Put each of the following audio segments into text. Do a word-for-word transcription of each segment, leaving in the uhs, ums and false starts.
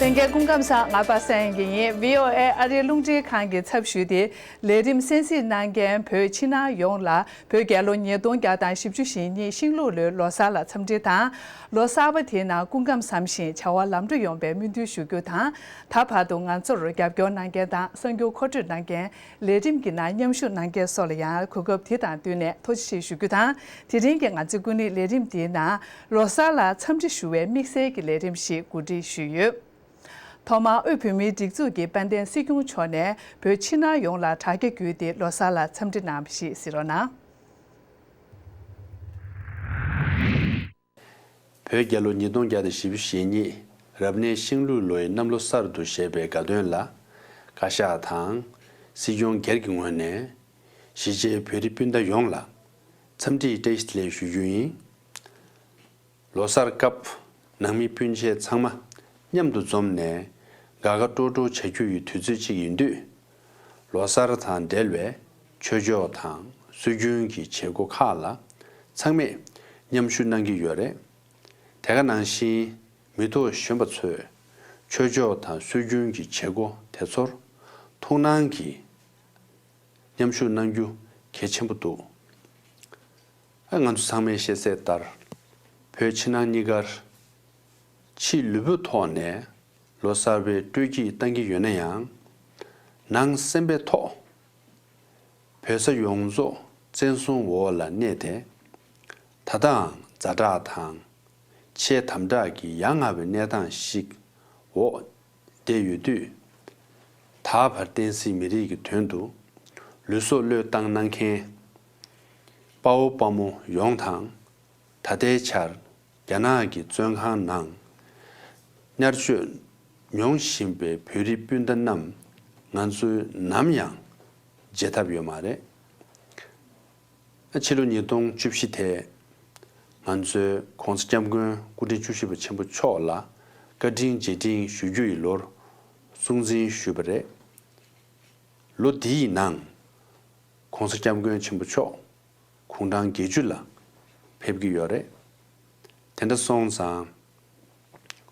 ལྷན་རྒྱས་སྐུ་ཁམས་བཟང་། ང་པ་སངས་ཡིན། བྷི་ཨོ་ཨེ་ཨ་རིའི་རླུང་འཕྲིན་ཁང་གི་ཚབ་ཞུས་ཏེ་ལས་རིམ་གསན་གཟིགས་གནང་མཁན་བོད་ཕྱི་ནང་ཡོངས་ལ་བོད་རྒྱལ་ལོ་ཉིས་སྟོང་བརྒྱ་དང་བཞི་བཅུ་ཞེ་གཉིས་ཤིང་ལུག་ལོའི་ལོ་གསར་ལ་འཚམས་འདྲི་དང་། ལོ་གསར་པ་དེའི་ནང་སྐུ་ཁམས་བཟང་ཞིང་བྱ་བ་ལམ་འགྲོ་ཡོང་བའི་སྨོན་འདུན་ཞུ་རྒྱུ་དང་། ད་བར་དུ་ང་ཚོར་རྒྱབ་སྐྱོར་གནང་མཁན་དང་གསར་འགྱུར་མཁོ་སྤྲོད་གནང་མཁན། ལས་རིམ་གྱི་ནང་མཉམ་ཞུགས་གནང་མཁན་སོགས་ལ་ཡང་གོ་སྐབས་དེ་དང་བསྟུན་ནས་ཐུགས་རྗེ་ཆེ་ཞུ་རྒྱུ་དང་། དེ་རིང་གི་ང་ཚོའི་ཀུན་གླེང་ལས་རིམ་འདིའི་ནང་ལོ་གསར་ལ་འཚམས་འདྲི་ཞུ་བའི་དམིགས་བསལ་གྱི་ལས་རིམ་ཞིག་གོ་སྒྲིག་ཞུས་ཡོད། ཐོག་མར་དབུས་བོད་མིའི་སྒྲིག་འཛུགས་ཀྱི་དཔལ་ལྡན་སྲིད་སྐྱོང་མཆོག་ནས་བོད་ཕྱི་ནང་ཡོངས་ལ་དྲ་རྒྱ་བརྒྱུད་དེ་ལོ་གསར་ལ་འཚམས་འདྲི་གནང་བ་ཞིག་གཟིགས་རོགས་གནང་། བོད་རྒྱལ་ལོ་ཉིས་སྟོང་བརྒྱ་དང་བཞི་བཅུ་ཞེ་གཉིས་རབ་གནས་ཤིང་ལུག་ལོའི་གནམ་ལོ་གསར་དུ་བཞད་པའི་དགའ་སྟོན་ལ། བཀའ་ཤག་དང་། སྲིད་སྐྱོང་སྒེར་གྱི་ངོས་ནས། གཞིས་བྱེས་བོད་རིགས་སྤུན་ཟླ་ཡོངས་ལ། འཚམས་འདྲིའི་བཀྲ་ཤིས་བདེ་ལེགས་ཞུ་རྒྱུ་ཡིན། ལོ་གསར་སྐབས་ནང་མི་སྤུན་མཆེད་ཚང་མ་མཉམ་དུ་འཛོམས་ནས་དགའ་དགའ་སྤྲོ་སྤྲོ་བྱ་རྒྱུ་ཡི་དུས་ཚོད་ཅིག་ཡིན་དུས། ལོ་གསར་དང་འབྲེལ་བའི་ཆོས་ཕྱོགས་དང་སྲོལ་རྒྱུན་གྱི་བྱེད་སྒོ་ཁག་ལ་ཚང་མས་མཉམ་ཞུགས་གནང་གི་ཡོད་རེད། དེ་ག་ནང་བཞིན་མི་ཐོག་གཞོན་པ་ཚོས་ཆོས་ཕྱོགས་དང་སྲོལ་རྒྱུན་གྱི་བྱེད་སྒོ་དེ་ཚོར་ཐུགས་སྣང་གིས་མཉམ་ཞུགས་གནང་རྒྱུ་གལ་ཆེན་པོ་འདུག་ཨ། ང་ཚོ་ཚང་མས་ཤེས་གསལ་ལྟར། བོད་ཕྱི་ནང་གཉིས་ཀར་ཕྱི་ལུས་པོའི་ཐོག་ནས་ལོ་གསར་པའི་སྤྲོ་སྐྱིད་བཏང་གི་ཡོད་ན་ཡང་། ནང་སེམས་པའི་ཐོག་བོད་ས་ཡོངས་རྫོགས་བཙན་བཟུང་འོག་ལ་གནས་ཏེ། ད་ལྟའང་ཛ་དྲག་དང་། ཆེས་དམ་དྲག་གི་ཡ་ང་བའི་གནས་སྟངས་ཤིག་འོག་བསྡད་ཡོད་དུས། ད་བར་བསྟན་སྲིད་མི་རིགས་ཀྱི་དོན་དུ་ལུས་སྲོག་བློས་བཏང་གནང་མཁན་དཔའ་བོ་དཔའ་མོ་ཡོངས་དང་། ད་ལྟའི་ཆར་རྒྱ་ནག་གི་བཙོན་ཁང་ནང་མནར་གཅོད་མྱོང་བཞིན་པའི་བོད་རིགས་སྤུན་ཟླ་རྣམས་ང་ཚོས་ནམ་ཡང་བརྗེད་ཐབས་ཡོད་མ་རེད། ཕྱི་ལོ་ཉིས་སྟོང་བཅུ་བཞི་དེ། ང་ཚོས་༸གོང་ས་༸སྐྱབས་མགོན་སྐུ་ཕྲེང་བཅུ་བཞི་པ་ཆེན་པོ་མཆོག་ལ་བཀའ་དྲིན་རྗེས་དྲན་ཞུ་རྒྱུ་ཡི་ལོར་སྲུང་བརྩི་ཞུས་པ་རེད། ལོ་འདིའི་ནང་༸གོང་ས་༸སྐྱབས་མགོན་ཆེན་པོ་མཆོག་དགུང་གྲངས་བརྒྱད་ཅུ་ལ་ཕེབས་ཀྱི་ཡོད་རེད། དེ་འདྲ་སོང་ཙང་།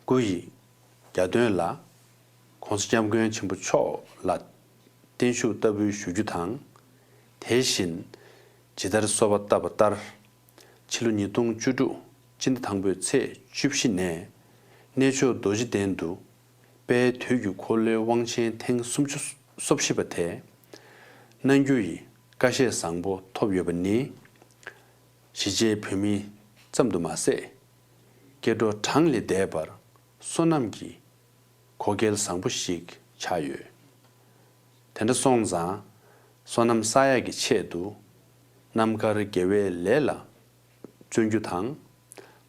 སྐུ་ཡི་གྱ་སྟོན་ལ་༸གོང་ས་༸སྐྱབས་མགོན་ཆེན་པོ་མཆོག་ལ་བརྟན་བཞུགས་བསྟར་འབུལ་ཞུ་རྒྱུ་དང་། དེ་བཞིན་ཇི་ལྟར་གསོལ་བ་བཏབ་པ་ལྟར། ཕྱི་ལོ་ཉིས་སྟོང་བཅུ་དྲུག་སྤྱི་ཟླ་དང་པོའི་ཚེས་བཅུ་བཞི་ནས་གནས་མཆོག་རྡོ་རྗེ་གདན་དུ་དཔལ་དུས་ཀྱི་འཁོར་ལོའི་དབང་ཆེན་ཐེངས་སུམ་ཅུ་སོ་བཞི་པ་དེ་གནང་རྒྱུ་ཡི་བཀའ་བཞེས་བཟང་པོ་ཐོབ་ཡོད་པ་ནི། གཞིས་བྱེས་བོད་མི་ཙམ་དུ་མ་ཟད། སྐྱེ་འགྲོ་གྲངས་ལས་འདས་པར་བསོད་ནམས་ཀྱི་གོ་སྐལ་བཟང་པོ་ཞིག་ཆགས་ཡོད། དེ་འདྲ་སོང་ཙང་། བསོད་ནམས་བསགས་ཡག་གི་ཆེད་དུ་རྣམ་དཀར་དགེ་བའི་ལས་ལ་བརྩོན་རྒྱུ་དང་།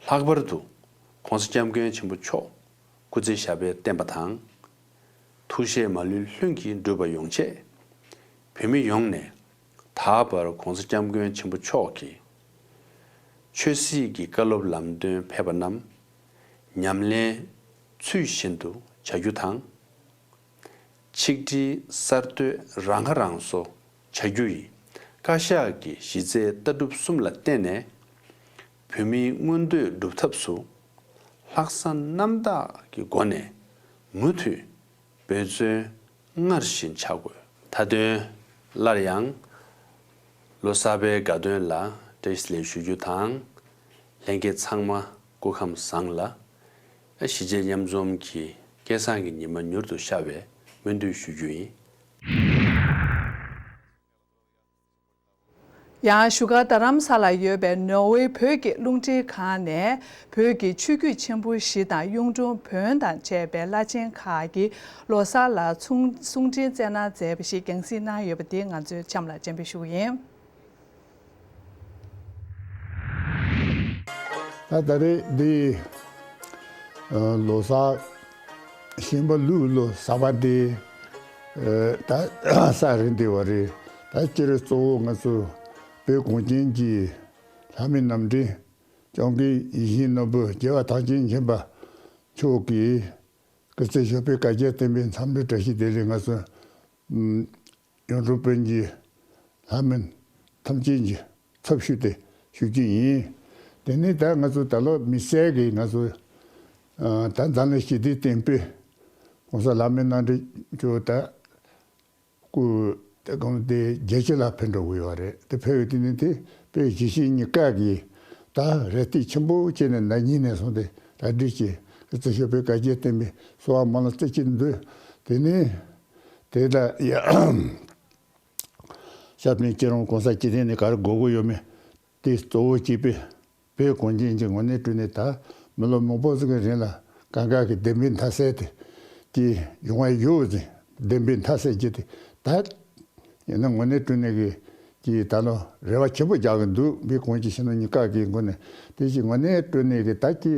ལྷག་པར་དུ་༸གོང་ས་༸སྐྱབས་མགོན་ཆེན་པོ་མཆོག་སྐུ་ཚེ་ཞབས་པད་བརྟན་པ་དང་། ཐུགས་བཞེད་མ་ལུས་ལྷུན་གྱིས་འགྲུབ་པ་ཡོང་ཆེད། བོད་མི་ཡོངས་ནས་ད་བར་༸གོང་ས་༸སྐྱབས་མགོན་ཆེན་པོ་མཆོག་གི་ཆོས་སྲིད་ཀྱི་བཀའ་སློབ་ལམ་སྟོན་ཕེབས་པ་རྣམས་ཉམས་ལེན་ཚུལ་བཞིན་དུ་བྱ་རྒྱུ་དང་། ཆིག་སྒྲིལ་གསར་གཏོད་རང་ཁ་རང་གསོ་བྱ་རྒྱུ་ཡི་བཀའ་ཤག་གི་གཞི་རྩའི་ལྟ་གྲུབ་གསུམ་ལ་བརྟེན་ནས། བོད་མིའི་མངོན་འདོད་སྒྲུབ་ཐབས་སུ་ལྷག་བསམ་རྣམ་དག་གི་སྒོ་ནས་མུ་མཐུད་འབད་བརྩོན་སྔར་བཞིན་བྱ་དགོས། མཐའ་དོན་སླར་ཡང་ལོ་གསར་པའི་དགའ་སྟོན་ལ་བཀྲ་ཤིས་བདེ་ལེགས་ཞུ་རྒྱུ་དང་། ལྷན་རྒྱས་ཚང་མ་སྐུ་ཁམས་བཟང་ལ། གཞིས་བྱེས་མཉམ་འཛོམས་ཀྱི་སྐལ་བཟང་གི་ཉི་མ་མྱུར་དུ་ཤར་བའི་སྨོན་འདུན་ཞུ་རྒྱུ་ཡིན། ཡང་བཞུགས་སྒར་རྡ་རམ་ས་ལར་ཡོད་པའི་ནོར་ཝེ་བོད་ཀྱི་རླུང་འཕྲིན་ཁང་ནས་བོད་ཀྱི་ཆོས་བརྒྱུད་ཆེན་པོ་བཞི་དང་གཡུང་དྲུང་བོན་དང་བཅས་པའི་བླ་ཆེན་ཁག་གི་ལོ་གསར་ལ་གསུང་གསུང་འཕྲིན་བསྩལ་གནང་མཛད་པ་ཞིག་རྒྱང་སྲིང་གནང་ཡོད་པ་དེ་ང་ཚོས་འཆམ་ལ་སྤྱན་འབུལ་ཞུ་གི་ཡིན། ད་ད་རེས་འདི་ལོ་གསར་ཤིང་པ་ལུག་ལོ་གསར་པ་འདི་ད་ས་རིན་འདི་བ་རེད། ད་སྤྱིར་གཙོ་བོ་ང་ཚོ་བོད་གངས་ཅན་གྱི་ལྷ་མི་རྣམ་འདྲེན་སྐྱབས་མགོན་ཡིད་བཞིན་ནོར་བུ་རྒྱལ་བ་ཐམས་ཅད་མཁྱེན་པ་མཆོག་གིས་སྐུ་ཚེ་ཞབས་པད་བསྐལ་བརྒྱར་བརྟན་པའི་འཚམས་འདྲི་བཀྲ་ཤིས་བདེ་ལེགས། ང་ཚོ་གཡུང་དྲུང་བོན་གྱི་ལྷ་མི་ཐམས་ཅད་ཀྱི་ཚབ་ཞུས་ཏེ་ཞུ་རྒྱུ་ཡིན། དེ་ནས་ད་ང་ཚོ་ད་ལོ་དམིགས་བསལ་གྱིས་ང་ཚོ་ད་འཛམ་གླིང་ཞི་བདེའི་རྟེན་དཔེ་ ༸གོང་ས་བླ་མའི་རྣམ་འདྲེན་ཁྱོད་ད་སྐུ་དེ་གང་དེ་རྒྱལ་སྤྱི་ལ་ཕེབས་འགྲོ་གི་ཡོད་རེད། དེ་ཕེབས་ཡོད་དུས་ནི་དེ་དཔེ་གཞིས་བྱེས་གཉིས་ཀ་གི་ད་རེ་ལྟོས་ཆེན་པོ་བྱས་ནས་ན་ཉིན་ནས་བཟུང་སྟེ་གྲ་སྒྲིག་བྱས། རྩིས་ཞུ་བའི་བཀའ་རྒྱ་བསྟན་པའི་གསོལ་བ་སྨོན་ལམ་རྩེ་གཅིག་འདུས། དེ་ནས་དེ་ལ་ཡ། ཞབས་དྲུང་སྐྱིད་རོང་༸གོང་ས་སྐྱིད་ལྡན་ནས་ག་རེ་དགོས་དགོས་ཡོད་མེད་དེ་གཙོ་བོ་གཅིག་པའི་བོད་གངས་ཅན་གྱི་ངོས་ནས་བསྐྲུན་ནས་ད་མི་ལོ་མང་པོ་ཟིག་གི་རིང་ལ་གང་ག་གི་བདེན་པའི་མཐའ་གསལ་དེ་ཀྱི་ཡོང་བ་ཡོད་ཟིན། བདེན་པའི་མཐའ་གསལ་རྒྱུ་དེ་ད་ཡིན་ན་ངོས་ནས་བསྐྲུན་ནས་གི་ཀྱི་ད་ལོ་རེ་བ་ཆེན་པོ་རྒྱག་གི་འདུག་བོད་གངས་ཅན་ཞིང་ནང་གཉིས་ཀ་གི་ངོས་ནས། དེ་བཞིན་ངོས་ནས་བསྐྲུན་ནས་གི་ད་ཀྱི་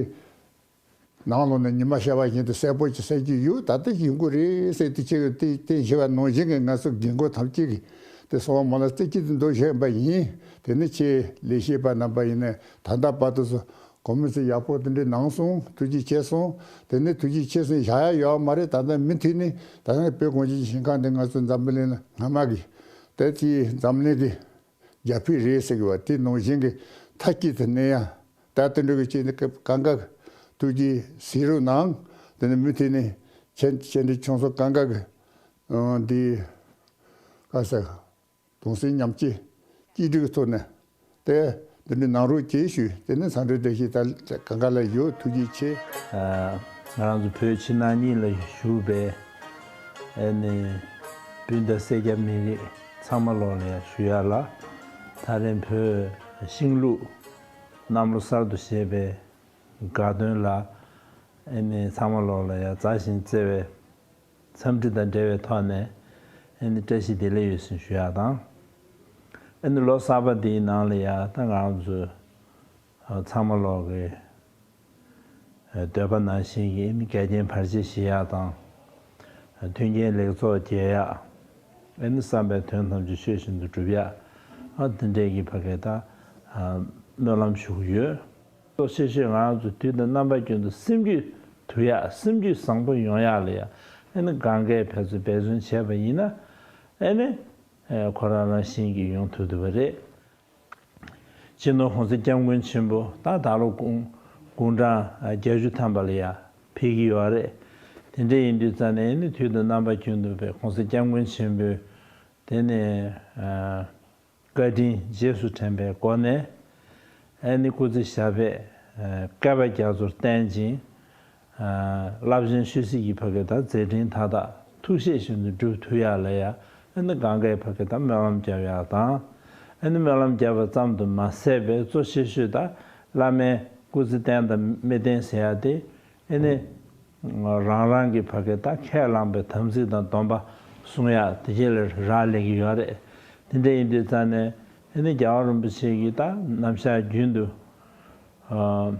ནང་ལོགས་ནས་ཉི་མ་ཤར་བ་བཞིན་དུ་གསལ་པོ་ཅིག་གསལ་གྱི་ཡོད། ད་ལྟ་ཡིན་དགོས་རེད་ཟེར་དུས་ཆེ་གི་དེ་དེ་ཞེས་པ་ནང་བཞིན་གྱི་ང་ཚོ་རྒན་རྒོན་ཐམས་ཅད་ཀྱིས་དེ་གསོལ་བ་སྨོན་ལམ་རྩེ་གཅིག་ཏུ་འདུ་བཞིན་པ་ཡིན། དེ་ནི་ཆེས་ལས་བྱེད་པ་རྣམ་པ་ཡིན་ནའི་ད་ལྟ་བར་དུ་སུ་གོ་མི་ཚེ་ཡག་པོ་དེ་འདྲའི་གནང་སོང་། ཐུགས་རྗེ་ཆེ་སོང་། དེ་ནི་ཐུགས་རྗེ་ཆེ་སོང་བཞག་ཡ་ཡོད་མ་རེད། ད་ལྟ་མུ་མཐུད་ནས་ད་ལྟ་བོད་གངས་ཅན་གྱི་ཞིང་ཁམས་འདི་ང་ཚོ་འཛམ་བུ་གླིང་ལ་སྔ་མ་གི་དེ་དེའི་འཛམ་གླིང་གི་རྒྱ་ཕིག་རེད་ཟེར་གི་བ་དེ་ནང་བཞིན་གྱི་མཐའ་དཀྱིལ་དུ་གནས་ཡ། ད་དེ་འདྲ་གི་ཅིག་ནི་གང་ག་གི་ཐུགས་རྗེ་གཟིགས་རོགས་གནང་། དེ་ནི་མུ་མཐུད་ནས་ཁྱེད་ཁྱེད་འདྲའི་ཁྱོད་ཚོ་གང་ག་གི་འདི་ག་ཟེར་གདུང་སེམས་མཉམ་སྐྱེད་གཅིག་སྒྲིལ་གྱི་ཐོག་ནས་དེ་འདི་འདྲའི་གནང་རོགས་གྱིས་ཞུ། དེ་ནི་འཚམས་འདྲི་བཀྲ་ཤིས་ད་གང་ག་ལ་ཡོད། ཐུགས་རྗེ་ཆེ། ང་རང་ཚོ་བོད་ཕྱི་ནང་གཉིས་ལ་བཞུགས་པའི་ཨེ་ནི་སྤུན་ཟླ་སེར་སྐྱ་མི་རིགས་ཚང་མ་ལོག་ལ་ཡང་ཞུ་ཡ་ལ། ད་རེས་བོད་ཤིང་ལུག་གནམ་ལོ་གསར་དུ་བཞད་པའི་དགའ་སྟོན་ལ་ཨེ་ནི་ཚང་མ་ལོག་ལ་ཡང་མཛའ་ཞིང་བརྩེ་བའི་འཚམས་འདྲི་དང་འབྲེལ་བའི་ཐོག་ནས་ཨེ་ནི་བཀྲ་ཤིས་བདེ་ལེགས་ཡོད་ཟེར་ཞུ་ཡ་དང་། ཨེ་ནི་ལོ་གསར་པ་འདིའི་ནང་ལ་ཡང་ད་ང་རང་ཚོ་ཚང་མ་ལོག་གི་འདོད་པ་ནང་བཞིན་གྱི་ཨེ་ནི་འགལ་རྐྱེན་བར་ཆད་ཞི་ཡ་དང་། མཐུན་རྐྱེན་ལེགས་ཚོགས་རྒྱས་ཡ། ཨེ་ནི་བསམ་པའི་དོན་ཐམས་ཅད་ཆོས་བཞིན་དུ་འགྲུབ་ཡ། ཨ་དེ་འདྲས་ཀྱི་ཕ་གི་ད་སྨོན་ལམ་ཞུ་གི་ཡོད། གཙོ་ཆེ་ཤོས་ང་རང་ཚོ་དུས་དང་རྣམ་པ་ཀུན་ཏུ་སེམས་རྒྱུད་དུལ་ཡག་སེམས་རྒྱུད་བཟང་པོ་ཡོང་ཡག་ལ་ཡ་ཨེ་ནི་གང་གས་ཕན་ཚུན་འབད་བརྩོན་བྱས་པ་ཡིན་ན་ཨེ་ནི་ཁོ་རང་རང་བཞིན་གྱིས་ཡོང་ཐུབ་ཐུབ་པ་རེད། སྤྱི་ནོར་༸གོང་ས་༸སྐྱབས་མགོན་ཆེན་པོ་ད་ད་ལོ་དགུང་དགུང་གྲངས་བརྒྱད་ཅུ་ཐམ་པ་ལ་ཡ་ཕེབས་ཀྱི་ཡོད་རེད། དེ་འདྲ་ཡིན་དུས་ཙང་ནས་ཨེ་ནི་དུས་དང་རྣམ་པ་ཀུན་ཏུ་པའི་༸གོང་ས་༸སྐྱབས་མགོན་ཆེན་པོས་དེ་ནས་བཀའ་དྲིན་རྗེས་སུ་དྲན་པའི་སྒོ་ནས་ཨེ་ནི་སྐུ་ཚེ་ཞབས་པད་བསྐལ་པ་རྒྱ་མཚོར་བརྟན་ཅིང་། རླབས་ཆེན་ཆོས་སྲིད་ཀྱི་ཕ་གི་དང་མཛད་འཕྲིན་མཐའ་དག་ཐུགས་བཞེད་བཞིན་དུ་འགྲུབ་ཐུབ་ཡག་ལ་ཡ་ཨེ་ནི་གང་གའི་ཕ་གི་དང་སྨོན་ལམ་རྒྱབ་ཡག་དང་། ཨེ་ནི་སྨོན་ལམ་རྒྱབ་པ་ཙམ་དུ་མ་ཟད་པའི་གཙོ་ཆེ་ཤོས་དང་བླ་མའི་སྐུ་ཚེ་བརྟན་དང་མི་བརྟན་ཟེར་ཡག་དེ་ཨེ་ནི། རང་རང་གི་ཕ་གི་ད་ཁས་བླངས་པའི་དམ་ཚིག་དང་སྡོམ་པ་སྲུང་ཡག་དེ་གྱད་ལ་རག་ལས་ཀྱི་ཡོད་རེད། དེ་འདྲ་ཡིན་དུས་ཙང་ནས་ཨེ་ནི་རྒྱལ་བ་རིན་པོ་ཆེ་གིས་ད་ནམ་ཞག་རྒྱུན་དུ་ང་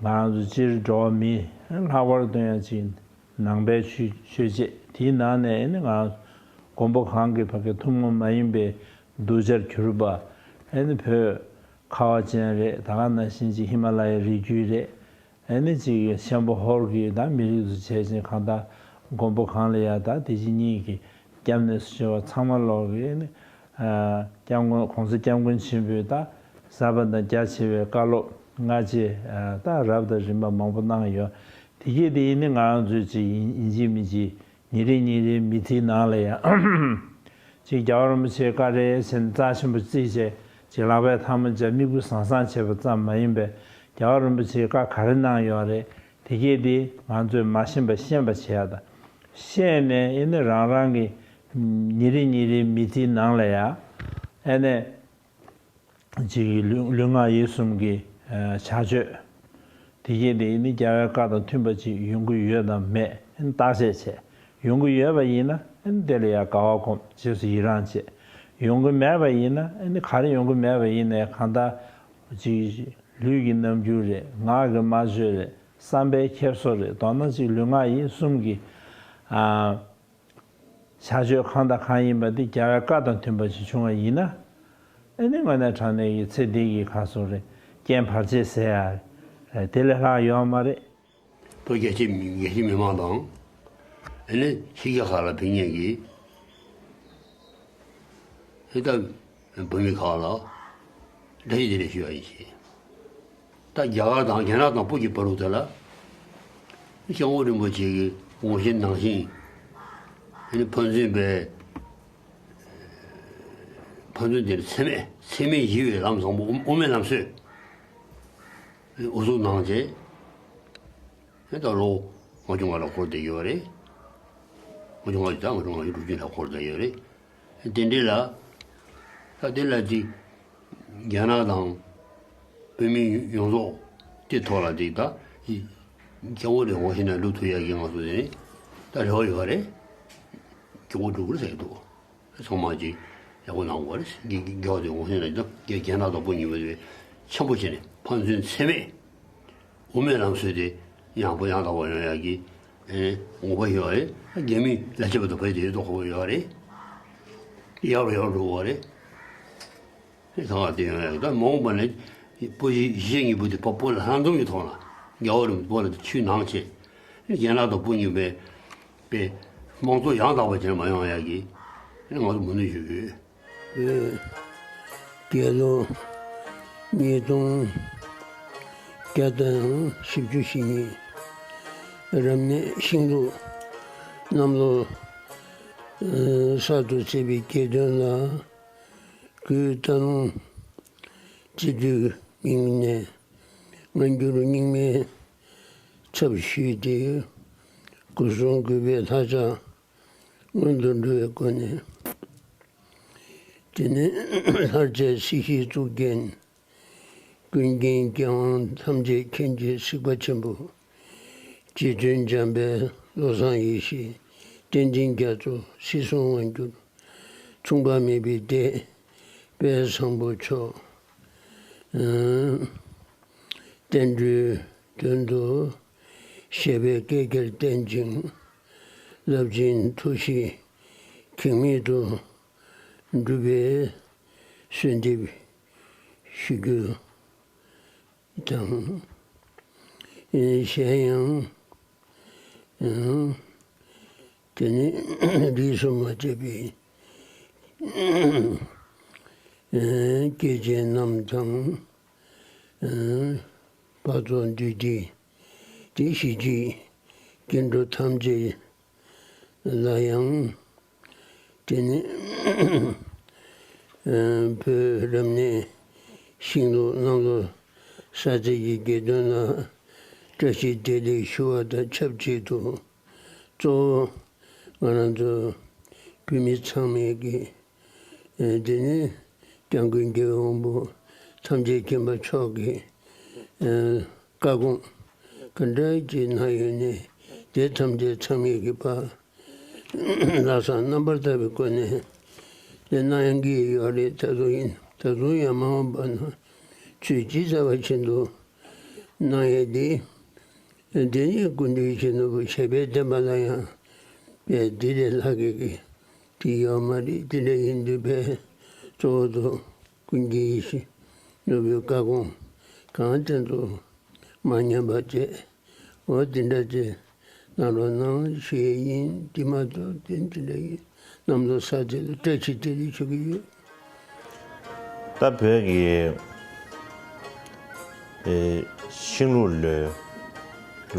རང་ཚོ་སྤྱིར་འགྲོ་བ་མིའི་ལྷག་པར་དུ་ཡང་ཅིག་ནང་པའི་ཆོས་ཆོས་བྱེད་དེའི་ནང་ནས་ཨེ་ནི་ང་རང་མགོན་པོ་གང་གི་ཕ་གི་ཐུན་མོང་མ་ཡིན་པའི་གདུལ་བྱར་གྱུར་པ་ཨེ་ནི་བོད་ཁ་བ་ཅན་རེད། ད་ག་ནང་བཞིན་ཅིག་ཧི་མ་ལ་ཡའི་རི་རྒྱུད་རེད། ཨེ་ནི་ཅིག་ཆེན་པོ་ཧོར་གྱི་ད་མི་རིགས་སུ་བྱས་ཅིང་གང་ལྟར་མགོན་པོ་གང་ལ་ཡ་ད་དེ་བཞིན་ཉིད་ཀྱི་སྐྱབས་གནས་སུ་བྱེད་པ་ཚང་མ་ལོག་གི་ཨེ་ནི་༸སྐྱབས་མགོན་༸གོང་ས་༸སྐྱབས་མགོན་ཆེན་པོས་ད་ཟབ་པ་དང་རྒྱ་ཆེ་བའི་བཀའ་སློབ་སྔ་རྗེས་ད་རབ་དང་རིམ་པ་མང་པོ་གནང་ཡོད། དེ་གྱད་དེ་ཨེ་ནི་ང་རང་ཚོས་ཅིག་ཡིན་ཡིན་གཅིག་མིན་གཅིག་ཉིན་རེ་ཉིན་རེའི་མི་ཚེའི་ནང་ལ་ཡང་ཅིག་རྒྱལ་བ་རིན་པོ་ཆེའི་བཀའ་དྲིན་ཟེར་ནས་རྩ་ཆེན་པོ་བརྩིས་བྱས་ཅིག་ལག་པའི་ཐལ་མོ་སྦྱར་མིག་དཔེ་བཟང་བཟང་བྱས་པ་ཙམ་མ་ཡིན་པའི་རྒྱལ་བ་རིན་པོ་ཆེའི་བཀའ་ག་རེ་གནང་ཡོད་རེད། དེ་གྱད་དེ་ང་ཚོས་མ་ཤེས་པ་ཤེས་པ་བྱེད་ཡ་དང་། ཤེས་ནས་ཨེ་ནི་རང་རང་གི་ཉིན་རེ་ཉིན་རེའི་མི་ཚེའི་ནང་ལ་ཡ་ཨེ་ནས། གཅིག་གིས་ལུས་ལུས་ངག་ཡིད་གསུམ་གྱི་ཨ་བྱ་སྤྱོད། དེ་གྱད་དེ་ནི་རྒྱལ་བའི་བཀའ་དང་མཐུན་པ་ཅིག་ཡོང་གི་ཡོད་དམ་མེད་བརྟག་དཔྱད་བྱས། ཡོང་གི་ཡོད་པ་ཡིན་ན་དེ་ལ་ཡང་དགའ་བ་སྒོམ། རྗེས་སུ་ཡི་རང་བྱེད། ཡོང་གི་མེད་པ་ཡིན་ན་ནི་ག་རེ་ཡོང་གི་མེད་པ་ཡིན་ནའི་གང་ལྟར་ཅིག་ལུས་ཀྱི་རྣམ་འགྱུར་རེད། ངག་གི་སྨྲ་བརྗོད་རེད། བསམ་པའི་འཁྱེར་སོ་རེད། མདོར་ན་ཅིག་ལུས་ངག་ཡིད་གསུམ་གྱི་ཨ། བྱ་སྤྱོད་གང་དང་གང་ཡིན་པ་འདི་རྒྱལ་བའི་བཀའ་དང་མཐུན་པ་ཞིག་བྱུང་བ་ཡིན་ན། ཨེ་ནི་དངོས་གནས་དྲང་གནས་ཀྱི་ཚེ་འདི་གི་ཁ་སོ་རེ་རྐྱེན་བར་ཆད་ཟེར་ཡ་དེ་ལས་ལྷག་ཡོད་མ་རེད། བོད་རྒྱ་ཆེ་རྒྱ་ཆེ་མི་མང་དང་ཨེ་ནི་ཕྱི་རྒྱལ་ཁག་ལ་ཕེབས་མཁན་གྱི་ཨེ་ད་བོད་མི་ཁག་ལ་བཀྲ་ཤིས་བདེ་ལེགས་ཞུ་བ་ཡིན་ཞེས། ད་རྒྱ་གར་དང་རྒྱ་ནག་དང་བོད་ཀྱི་བར་དུ་དེ་ལ་སྐྱབས་མགོན་རིན་པོ་ཆེ་གི་ངོ་ཤེས་ནང་བཞིན་ ཨ་ནི་ཕན་ཚུན་པའི་ཕན་ཚུན་དེར་འཚེ་མེད་འཚེ་མེད་ཞི་བའི་ལམ་བཟང་པོ་དབུ་དབུ་མའི་ལམ་སྲོལ་དབུ་འཛུགས་གནང་རྗེས། ད་ལོ་ལྔ་བཅུ་ང་ལ་འཁོར་བསྡད་ཡོད་རེད། ལྔ་བཅུ་ང་བཅུ་ད་ལྔ་བཅུ་ང་བཅུ་དྲུག་ཅུ་ལ་འཁོར་བསྡད་ཡོད་རེད། དེ་འདྲ་ལ། ད་དེ་ལ་ཅིག་རྒྱ་ནག་དང་བོད་མི་ཡོངས་རྫོགས་དེ་ཐོག་ལ་ཅིག་ད་སྐྱ་བོ་རེ་འོང་ཤེས་ན་སྒྲུབ་ཐུབ་ཡག་གི་ང་ཚོ་དེ་ནི་ད་རེ་བ་ཡོད་རེད། སྐྱ་བོ་སྒྲུབ་དགོས་ཟེར་གྱི་འདུག་ཚང་མ་ཅིག་ཡག་པོ་གནང་དགོས་རེད། རྒྱ་རྒྱ་དེ་འོང་ཤེས་ན་ད་རྒྱ་རྒྱ་ནག་དང་བོད་གཉིས་པོ་དེ་འཆམ་པོ་བྱས་ནས་ཕན་ཚུན་འཚེ་མེད། དབུ་མའི་ལམ་སྲོལ་དེ་ཡང་པོ་ཡང་དག་པ་ཡོང་ཡག་གི་ཨེ་ངོ་བོ་ཡོད་རེད། རྒྱ་མི་ལ་ཆེ་བ་དང་བོད་དེ་ཡོད་དོ་ཁོ་བོ་ཡོད་རེད། ཡག་རུ་ཡག་རུ་འགྲོ་བ་རེད། ཨེ་ད་ག་དེ་ཡོང་ཡག་ད་མ་འོངས་པ་ནས་བོད་གཞིས་བྱེས་གཉིས་པོ་དེ་བོད་ལ་ལྷན་འཛོམས་ཀྱི་ཐོག་ལ་རྒྱ་བོད་རིམ་བོད་ལ་ཆུ་ནང་ཆེ་རྒྱ་ནག་དང་བོད་གཉིས་པའི་པའི་དམངས་གཙོ་ཡང་དག་པ་ཅན་མ་ཡོང་ཡག་གི་ཨེ་ང་ཚོ་མོས་མཐུན་ཞུ་གི་ཡོད། བོད་རྒྱལ་ལོ་ཉིས་སྟོང་བརྒྱ་དང་བཞི་བཅུ་ཞེ་གཉིས། རབ་གནས་ཤིང་ལུག་གནམ་ལོ་གསར་དུ་ཚེས་པའི་གྱ་སྟོན་ལ། གུས་སྟག་ལུང་སྤྱི་འཐུས་མིང་ནས་སྔ་འགྱུར་རྙིང་མའི་ཚབ་ཞུས་ཏེ། སྐུ་གསུང་གུས་པའི་ལྷ་ཕྱག་སྔོན་དུ་འགྲོ་བའི་སྒོ་ནས། དེ་ནས་ལྷར་བཅས་སྲིད་ཞིའི་གཙུག་རྒྱན། ཀུན་མཁྱེན་རྒྱལ་དབང་ཐམས་ཅད་མཁྱེན་ཅིང་གཟིགས་པ་ཆེན་པོ། རྗེ་བཙུན་འཇམ་དཔལ་བློ་བཟང་ཡེ་ཤེས། བསྟན་འཛིན་རྒྱ་མཚོ། སྲིད་གསུམ་དབང་སྒྱུར་མཚུངས་པ་མེད་པའི་སྡེ། དཔལ་བཟང་པོ་མཆོག། བསྟན་འགྲོའི་དོན་དུ་བཞད་པའི་བསྐལ་བརྒྱར་བསྟེན་ཅིང་། རླབས་ཆེན་ཐུགས་བཞེད་གེགས་མེད་དུ་འགྲུབ་པའི་གསོལ་འདེབས་ཞུ་རྒྱུ་དང་། གཞན་ཡང་། དེ་ནི་རིས་སུ་མ་ཆད་པའི་སྐྱེས་ཆེན་རྣམས་དང་། བར་དོ་འདུས་སྡེ་དེ་གཞིས་བྱེས་སྐྱེ་འགྲོ་ཐམས་ཅད་ལ་ཡང་། དེ་ནི་བོད་རབ་གནས་ཤིང་ལུག་གནམ་ལོ་གསར་ཚེས་ཀྱི་གྱ་སྟོན་ལ་བཀྲ་ཤིས་བདེ་ལེགས་ཞུ་བ་དང་ཆབས་ཅིག་ཏུ། གཙོ་བོ་ང་རང་ཚོ་བོད་མི་ཚང་མས་ཀྱི་དེ་ནི་སྐྱབས་མགོན་རྒྱལ་བའི་དབང་པོ་ཐམས་ཅད་མཁྱེན་པ་མཆོག་གི་བཀའ་དགོངས་ག་འདྲ་ཅིག་གནང་ཡོད་ནས། དེ་ཐམས་ཅད་ཚང་མས་ཀྱི་ཕར་ལྷག་བསམ་རྣམ་པར་དག་པའི་སྒོ་ནས་དེ་གནང་ཡང་གི་ཡོད་རེད། ད་དུང་ཡིན། ད་དུང་ཡང་མ་འོངས་པ་ན་ཚུལ་ཇི་ལྟ་བ་བཞིན་དུ་གནང་ཡས་དེ། དེ་ནི་སྐུ་མདུན་ཡིད་བཞིན་ནོར་བུ་བཞད་པའི་བསྟན་པ་ལ་ཡང་དཔེ་འདི་ལས་ལྷག་གི་གི་དེ་ཡོད་མ་རེད། དེ་འདྲ་ཡིན་དུས་པས་གཙོ་བོ་དུ་ཀུན་མཁྱེན་ཡིད་བཞིན་ནོར་བུའི་བཀའ་དགོངས་གང་བསྟན་དུ་མ་ཉམས་པ་བཅས། འོ་དེ་འདྲ་ཅིག་གནང་རོགས་གནང་ཞུ་ཡས་ཡིན། དེ་མ་གཏོགས་དེ་འདི་འདྲ་ཡིན། གནམ་ལོ་གསར་ཚེས་ལ་བཀྲ་ཤིས་བདེ་ལེགས་ཞུ་གི་ཡོད། ད་བོད་ཀྱི་ཨེ་ཤིང་ལུག་ལོའི་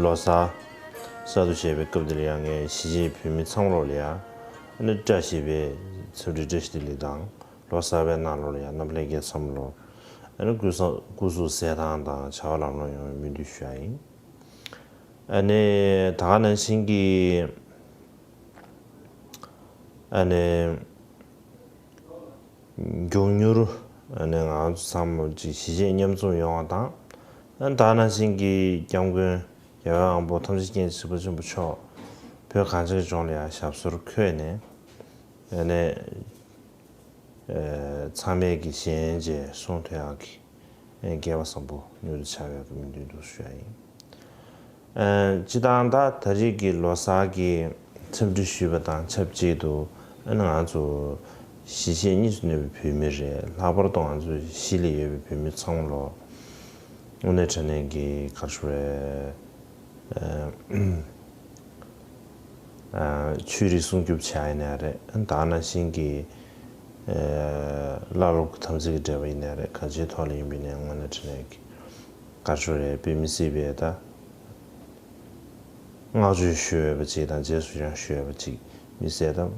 ལོ་གསར་གསར་དུ་བཞད་པའི་སྐབས་འདིར་ཡང་ངས་གཞིས་བྱེས་བོད་མི་ཚང་མ་ལོག་ལ་ཡང་ཨ་ནི་བཀྲ་ཤིས་པའི་འཚམས་འདྲི་བཀྲ་ཤིས་བདེ་ལེགས་དང་། ལོ་གསར་པའི་ནང་ལོགས་ལ་ཡང་རྣམ་པ་ལྷན་རྒྱས་ཚང་མ་ལོག་ཨ་ནི་སྐུ་གཟུགས་སྐུ་གཟུགས་གསལ་ཐང་དང་བྱ་བ་ལམ་ལྷོང་ཡོང་བའི་སྨོན་འདུན་ཞུ་ཡ་ཡིན། ཨ་ནི་ད་ག་ནང་བཞིན་གྱི་ཨ་ནི་མགྱོགས་མྱུར་ཨ་ནི་ང་ཚོ་ཚང་མ་ཅིག་གཞིས་བྱེས་མཉམ་འཛོམས་ཡོང་བ་དང་། ཨ་ནི་ད་ག་ནང་བཞིན་གྱི་སྐྱབས་མགོན་རྒྱལ་བའི་དབང་པོ་ཐམས་ཅད་མཁྱེན་ཅིང་གཟིགས་པ་ཆེན་པོ་མཆོག་བོད་གངས་ཅན་ལྗོངས་ལ་ཡང་ཞབས་སོར་འཁོད་ནས་ཨ་ནི། ཚང་མས་ཀྱི་ཞལ་མཇལ་གསུང་ཐོས་ཡག་གི་སྐལ་བ་བཟང་པོ་མྱུར་དུ་འཆར་བའི་སྨོན་འདུན་དུ་ཞུ་ཡ་ཡིན། སྤྱི་བཏང་ད་ད་རེས་ཀྱི་ལོ་གསར་གྱི་འཚམས་འདྲི་ཞུས་པ་དང་ཆབས་ཅིག་ཏུ་ང་ཚོ་གཞིས་བྱེས་གཉིས་སུ་གནས་པའི་བོད་མི་རེད། ལྷག་པར་དུ་ང་ཚོ་གཞིས་ལ་ཡོད་པའི་བོད་མི་ཚང་མ་ལོ་དངོས་གནས་དྲང་གནས་ཀྱི་ག་རེ་ཞུ་རེད། ཆོས་རིག་སྲུང་སྐྱོབ་བྱ་ཡིན་ནའི་རེད། ད་ག་ནང་བཞིན་གྱི་བླ་སློབ་ཀྱི་དམ་ཚིག་གི་འབྲེལ་བ་ཡིན་ནའི་རེད། གང་ཅིའི་ཐོག་ལ་ཡིན་པ་ཡིན་ནའི་དངོས་གནས་དྲང་གནས་ཀྱི་ག་རེ་ཞུ་རེད། དཔེ་མི་སྲིད་པའི་ད་བསྔགས་བརྗོད་ཞུ་འོས་པ་ཅིག་དང་རྗེས་སུ་ཡང་ཞུ་འོས་པ་ཅིག་ མི་སེར་དང་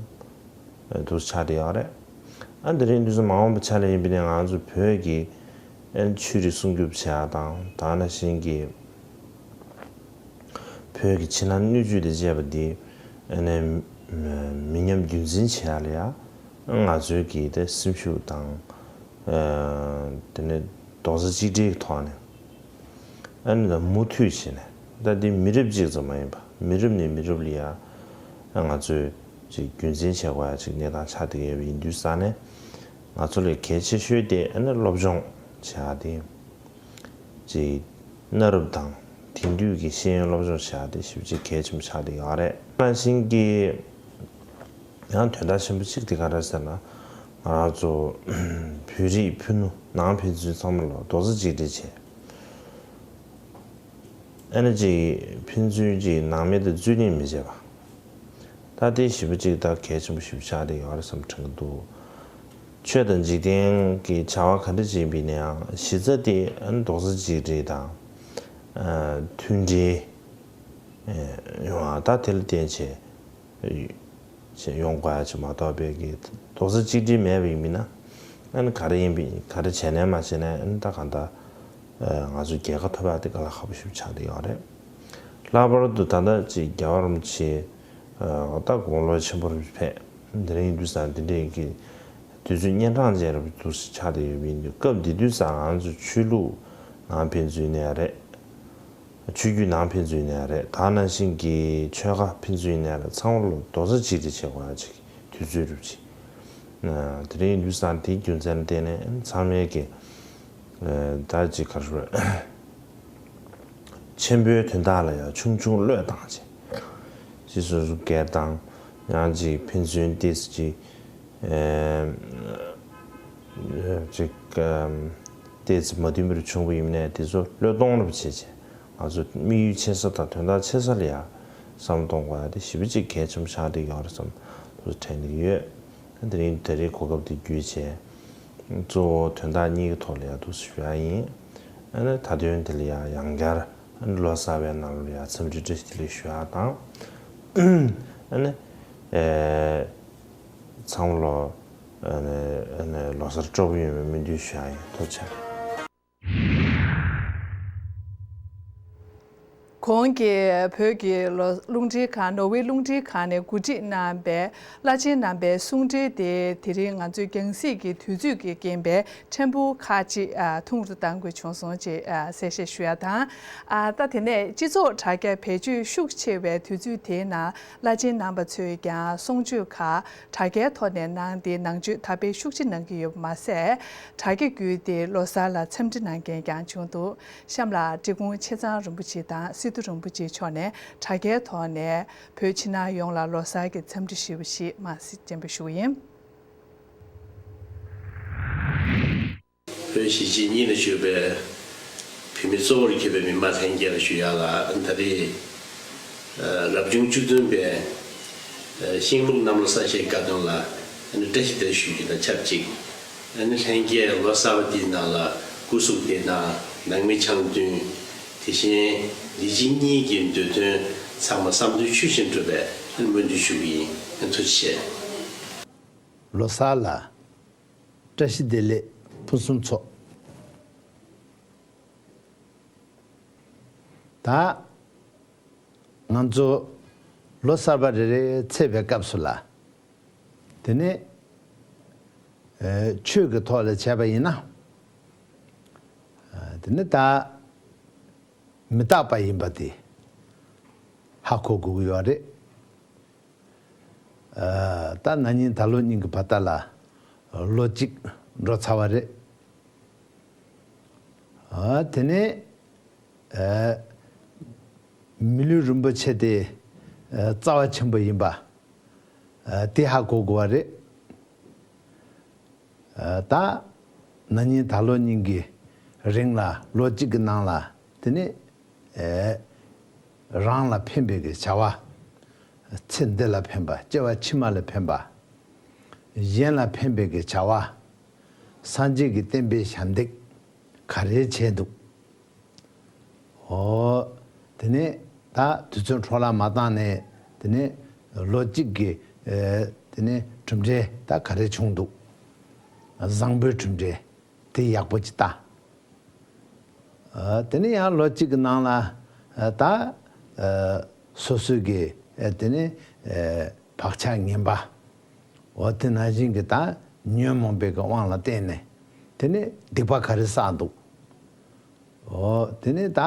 འདུག་ཆགས་བསྡད་ཡོད་རེད། ཨ་འདི་རིང་འདུག་ཚོ་མ་འོངས་པ་ཆ་ལ་ཡིན་པ་ནས་ང་ཚོ་བོད་ཀྱི་ཨ་ཆོས་རིག་སྲུང་སྐྱོབ་བྱེད་ཡག་དང་ད་ག་ནང་བཞིན་གྱི་བོད་ཀྱི་ཕྱི་ནང་སྣོད་བཅུད་དང་བཅས་པ་འདི་ཨ་ནི་མི་ཉམས་རྒྱུན་འཛིན་བྱེད་ཡག་ལ་ཡ་ང་ཚོའི་གི་དེ་སེམས་ཤུགས་དང་ཨ་དེ་ནས་རྡོག་རྩ་གཅིག་སྒྲིལ་གྱི་ཐོག་ནས། ཨ་ནི་མུ་མཐུད་བྱས་ནས་ད་འདི་མི་རབས་གཅིག་ཙམ་མ་ཡིན་པ་མི་རབས་ནས་མི་རབས་ལ་ཡ་ང་ཚོས་ཅིག་རྒྱུན་འཛིན་བྱེད་དགོས་ཡ་ཅིག་གནས་སྟངས་ཆགས་བསྡད་ཡོད་པ་ཡིན་དུས་ཙང་ནས་ང་ཚོ་ལས་གལ་ཆེ་ཤོས་དེ་ཨ་ནི་སློབ་སྦྱོང་བྱེད་ཡ་དེ་ཅིག་གནའ་རབས་དང་དེང་དུས་ཀྱི་ཤེས་ཡོན་སློབ་སྦྱོང་བྱེད་ཡ་དེ་ཞེ་པོ་ཅིག་གལ་ཆེན་པོ་ཆགས་བསྡད་ཡོད་རེད། ནང་བཞིན་གྱི། ཡང་དོན་དག་ཆེན་པོ་གཅིག་དེ་ག་རེ་ཟེར་ན། ང་རང་ཚོ་བོད་རིགས་ཕུ་ནུ་ནང་ཕན་ཚུན་ཚང་མ་ལ་རྡོག་རྩ་གཅིག་སྒྲིལ་བྱས། ཨ་ནི་ཅིག་ཕན་ཚུན་ཅིག་ནང་མི་དང་རྩོད་གླེང་མི་བྱེད་པ། ད་དེ་ཞེ་པོ་ཅིག་ད་གལ་ཆེན་པོ་ཞེ་པོ་ཆགས་བསྡད་ཡོད་རེད་བསམ་དྲན་གྱི་འདུག་ཆོས་དང་འཇིག་རྟེན་གྱི་བྱ་བ་ག་འདྲ་ཅིག་ཡིན་པ་ཡིན་ན་ཡང་གཞི་རྩ་དེ་ཨ་ནི་རྡོག་རྩ་གཅིག་སྒྲིལ་དང་། ཨ་མཐུན་སྒྲིལ་ཡོང་བ་ད་དེ་ལ་བརྟེན་བྱས། ཞེས་ཡོང་དགོས་ཡ་ཅིག་མ་གཏོགས་པའི་གི་རྡོག་རྩ་གཅིག་སྒྲིལ་མེད་པ་ཡིན་མིན་ན། ཨ་ནི་ག་རེ་ཡིན་པ་ག་རེ་བྱས་ནས་མ་བྱས་ནས་ཨ་ནི་ད་གང་ལྟར་ང་ཚོ་རྒྱལ་ཁ་ཐོབ་ཡ་དེ་དཀའ་ལས་ཁག་པོ་ཞིག་ཆགས་བསྡད་ཡོད་རེད། ལྷག་པར་དུ་ད་ལྟ་ཅིག་རྒྱལ་བ་རིན་པོ་ཆེ་ད་དགུང་ལོ་ཆེན་པོ་རུ་ཕེབས། དེ་རིང་དུས་སང་དེ་འདྲའི་གི་དུས་ཚོད་གཉན་འཕྲང་ཅན་རུ་འདུག་ཆགས་བསྡད་ཡོད་པ་ཡིན་དུས་སྐབས་འདི་དུས་སང་ང་ཚོ་ཆོས་ལུགས་ནང་ཕན་ཚུན་ནས་རེད། ཆོས་བརྒྱུད་ནང་ཕན་ཚུན་ནས་རེད། ད་ནང་བཞིན་གྱི་ཆོལ་ཁ་ཕན་ཚུན་ནས་རེད། ཚང་མ་ལ་རྡོག་རྩ་གཅིག་སྒྲིལ་བྱེད་དགོས་ཡ་ཅིག་དུས་ཚོད་རུབ་ཅིག་དེ་རིང་ཡིན་དུས་སང་དེའི་རྒྱུ་མཚན་ལ་བརྟེན་ནས་ཚང་མས་ཀྱི་ད་ཅིག་ག་རེ་ཆེན་པོའི་དོན་དག་ལ་ཡང་ཆུང་ཆུང་བློས་བཏང་བྱས་ཅིག་སོ་སོ་སྒེར་དང་ཡང་ཅིག་ཕན་ཚུན་ཏོག་ཙམ་ཅིག་ཅིག་ཏོག་ཙམ་མ་མཐུན་པར་བྱུང་བ་ཡིན་ནའི་དེ་ཚོ་བློས་གཏོང་རོགས་བྱེད་ཅེས་ང་ཚོ་དམིགས་ཡུལ་ཆེ་ས་དང་དོན་དག་ཆེ་ས་ལ་ཡང་བསམ་བློ་གཏོང་དགོས་ཡ་དེ་ཞེ་པོ་ཅིག་གལ་ཆེན་པོ་ཆགས་བསྡད་ཡོད་རེད་བསམ་དུ་དྲན་གྱི་ཡོད། དེ་རིང་ད་རེས་གོ་སྐབས་དེ་བརྒྱུད་བྱས་གཙོ་བོ་དོན་དག་གཉིས་ཀྱི་ཐོག་ལ་ཡང་འདུག་སེ་ཞུ་ཡ་ཡིན། ཨ་ནི་མཐའ་དོན་དེ་ལ་ཡང་ཡང་བསྐྱར་ཨ་ནི་ལོ་གསར་པའི་ནང་ལ་ཡང་འཚམས་འདྲི་བཀྲ་ཤིས་བདེ་ལེགས་ཞུ་ཡ་དང་། ཨ་ནི་ཨེ། ཚང་མ་ལོ་ཨ་ནི་ཨ་ནི་ལོ་གསར་སྤྲོ་པོ་ཡོང་བའི་སྨོན་འདུན་ཞུ་ཡ་ཡིན། ཐུགས་རྗེ་ཆེ། གོང་གི་བོད་ཀྱི་ལོ་རླུང་འཕྲིན་ཁང་ནོར་ཝེ་རླུང་འཕྲིན་ཁང་ནས་གོ་སྒྲིག་གནང་བའི་བླ་ཆེན་རྣམ་པའི་གསུང་འཕྲིན་དེ་དེ་རིང་ང་ཚོའི་རྒྱང་སྲིང་གི་དུས་ཚོད་ཀྱི་རྐྱེན་པས་ཕྲན་བུ་ཁག་ཅིག་ཨ་ཐུང་རུ་གཏང་དགོས་བྱུང་སོང་ཅེས་ཨ་གསལ་བཤད་ཞུ་ཡ་དང་། ཨ་ད་དེ་ནས་སྤྱི་ཚོགས་དྲ་རྒྱ་བེད་སྤྱོད་ཤུགས་ཆེ་བའི་དུས་ཚོད་དེའི་ནང་བླ་ཆེན་རྣམ་པ་ཚོས་ཀྱང་གསུང་ཆོས་ཁག་དྲ་རྒྱའི་ཐོག་ནས་གནང་སྟེ་ནང་ཆོས་དར་སྤེལ་ཤུགས་ཆེ་གནང་གི་ཡོད་པ་མ་ཟད། དྲ་རྒྱ་བརྒྱུད་དེ་ལོ་གསར་ལ་འཚམས་འདྲི་གནང་མཁན་ཀྱང་བྱུང་འདུག་གཤམ་ལ་འབྲི་གུང་ཆེ་ཚང་རིན་པོ་ཆེ་དང་སི་ཏུ་རིན་པོ་ཆེ་མཆོག་ནས་དྲ་རྒྱའི་ཐོག་ནས་བོད་ཕྱི་ནང་ཡོངས་ལ་ལོ་གསར་གྱི་འཚམས་འདྲི་ཞུས་པ་ཞིག་མ་སྤྱན་འབུལ་ཞུ་གི་ཡིན། བོད་གཞིས་བྱེས་གཉིས་ལ་བཞུགས་པའི་བོད་མི་གཙོ་བོར་གྱུར་པའི་མི་མང་ལྷན་རྒྱས་ལ་ཞུ་ཡག་ལ་ད་རེས་རབ་བྱུང་བཅུ་བདུན་པའི་ཤིང་ལུག་གནམ་ལོ་གསར་བཞད་དགའ་སྟོན་ལ་བཀྲ་ཤིས་བདེ་ལེགས་ཞུ་རྒྱུ་དང་ཆབས་ཅིག་ལྷན་རྒྱས་ལོ་གསར་པ་འདིའི་ནང་ལ་སྐུ་གཟུགས་བདེ་ཐང་ནང་མི་འཆམ་མཐུན། དེ་བཞིན་གཞིས་བྱེས་གཉིས་ཀྱི་འདོད་དོན་ཚང་མ་བསམ་དོན་ཆོས་བཞིན་འགྲུབ་པའི་སྨོན་འདུན་ཞུ་གི་ཡིན། ཐུགས་རྗེ་ཆེ། ལོ་གསར་ལ་བཀྲ་ཤིས་བདེ་ལེགས་ཕུན་སུམ་ཚོགས། ད་ང་ཚོ་ལོ་གསར་པ་རེ་རེ་ཚེས་པའི་སྐབས་སུ་ལ་དེ་ནས་ཨེ་ཆོས་ཀྱི་ཐོག་ལ་བྱས་པ་ཡིན་ན་ཨ་དེ་ནི་ད་མི་རྟག་པ་ཡིན་པ་དེ་ཧ་གོ་དགོས་ཀྱི་ཡོད་རེད། ཨ་ད་ན་ནིང་ད་ལོ་གཉིས་ཀྱི་བར་ཐག་ལ་ལོ་གཅིག་འགྲོ་ཚར་བ་རེད། ཨ་དེ་ནས་ཨ་མི་ལུས་རིན་པོ་ཆེ་དེ་ཨ་རྩ་བ་ཆེན་པོ་ཡིན་པ་ཨ་དེ་ཧ་གོ་དགོས་པ་རེད། ཨ་ད་ན་ནིང་ད་ལོ་གཉིས་ཀྱི་རིང་ལ་ལོ་གཅིག་གི་ནང་ལ་དེ་ནས་ཨེ་རང་ལ་ཕན་པའི་གི་བྱ་བ། ཚེ་འདི་ལ་ཕན་པ། སྐྱེ་བ་ཕྱི་མ་ལ་ཕན་པ། གཞན་ལ་ཕན་པའི་གི་བྱ་བ། སངས་རྒྱས་ཀྱི་བསྟན་པའི་ཞབས་འདེགས་ག་རེ་བྱས་འདུག་ཨོ། དེ་ནས་ད་དུས་ཚོད་འཕྲོ་བརླག་མ་བཏང་ནས་དེ་ནས་ལོ་གཅིག་གི་ ཨེ། དེ་ནས་གྲུབ་འབྲས་ད་ག་རེ་བྱུང་འདུག་བཟང་པོའི་གྲུབ་འབྲས་དེ་ཡག་པོ་ཅིག་ལྟ། ཨ། དེ་ནས་ཡང་ལོ་གཅིག་གི་ནང་ལ། ཨ། ད། ཨ། སོ་སོའི་གི། ཨ། དེ་ནས། ཨ། བག་ཆགས་ངན་པ། འོ་དེ་ནང་བཞིན་གྱི་ད་ཉོན་མོངས་པའི་གི་དབང་ལ་བརྟེན་ནས་དེ་ནས་སྡིག་པ་ག་རེ་བསགས་འདུག་འོ་དེ་ནས་ད།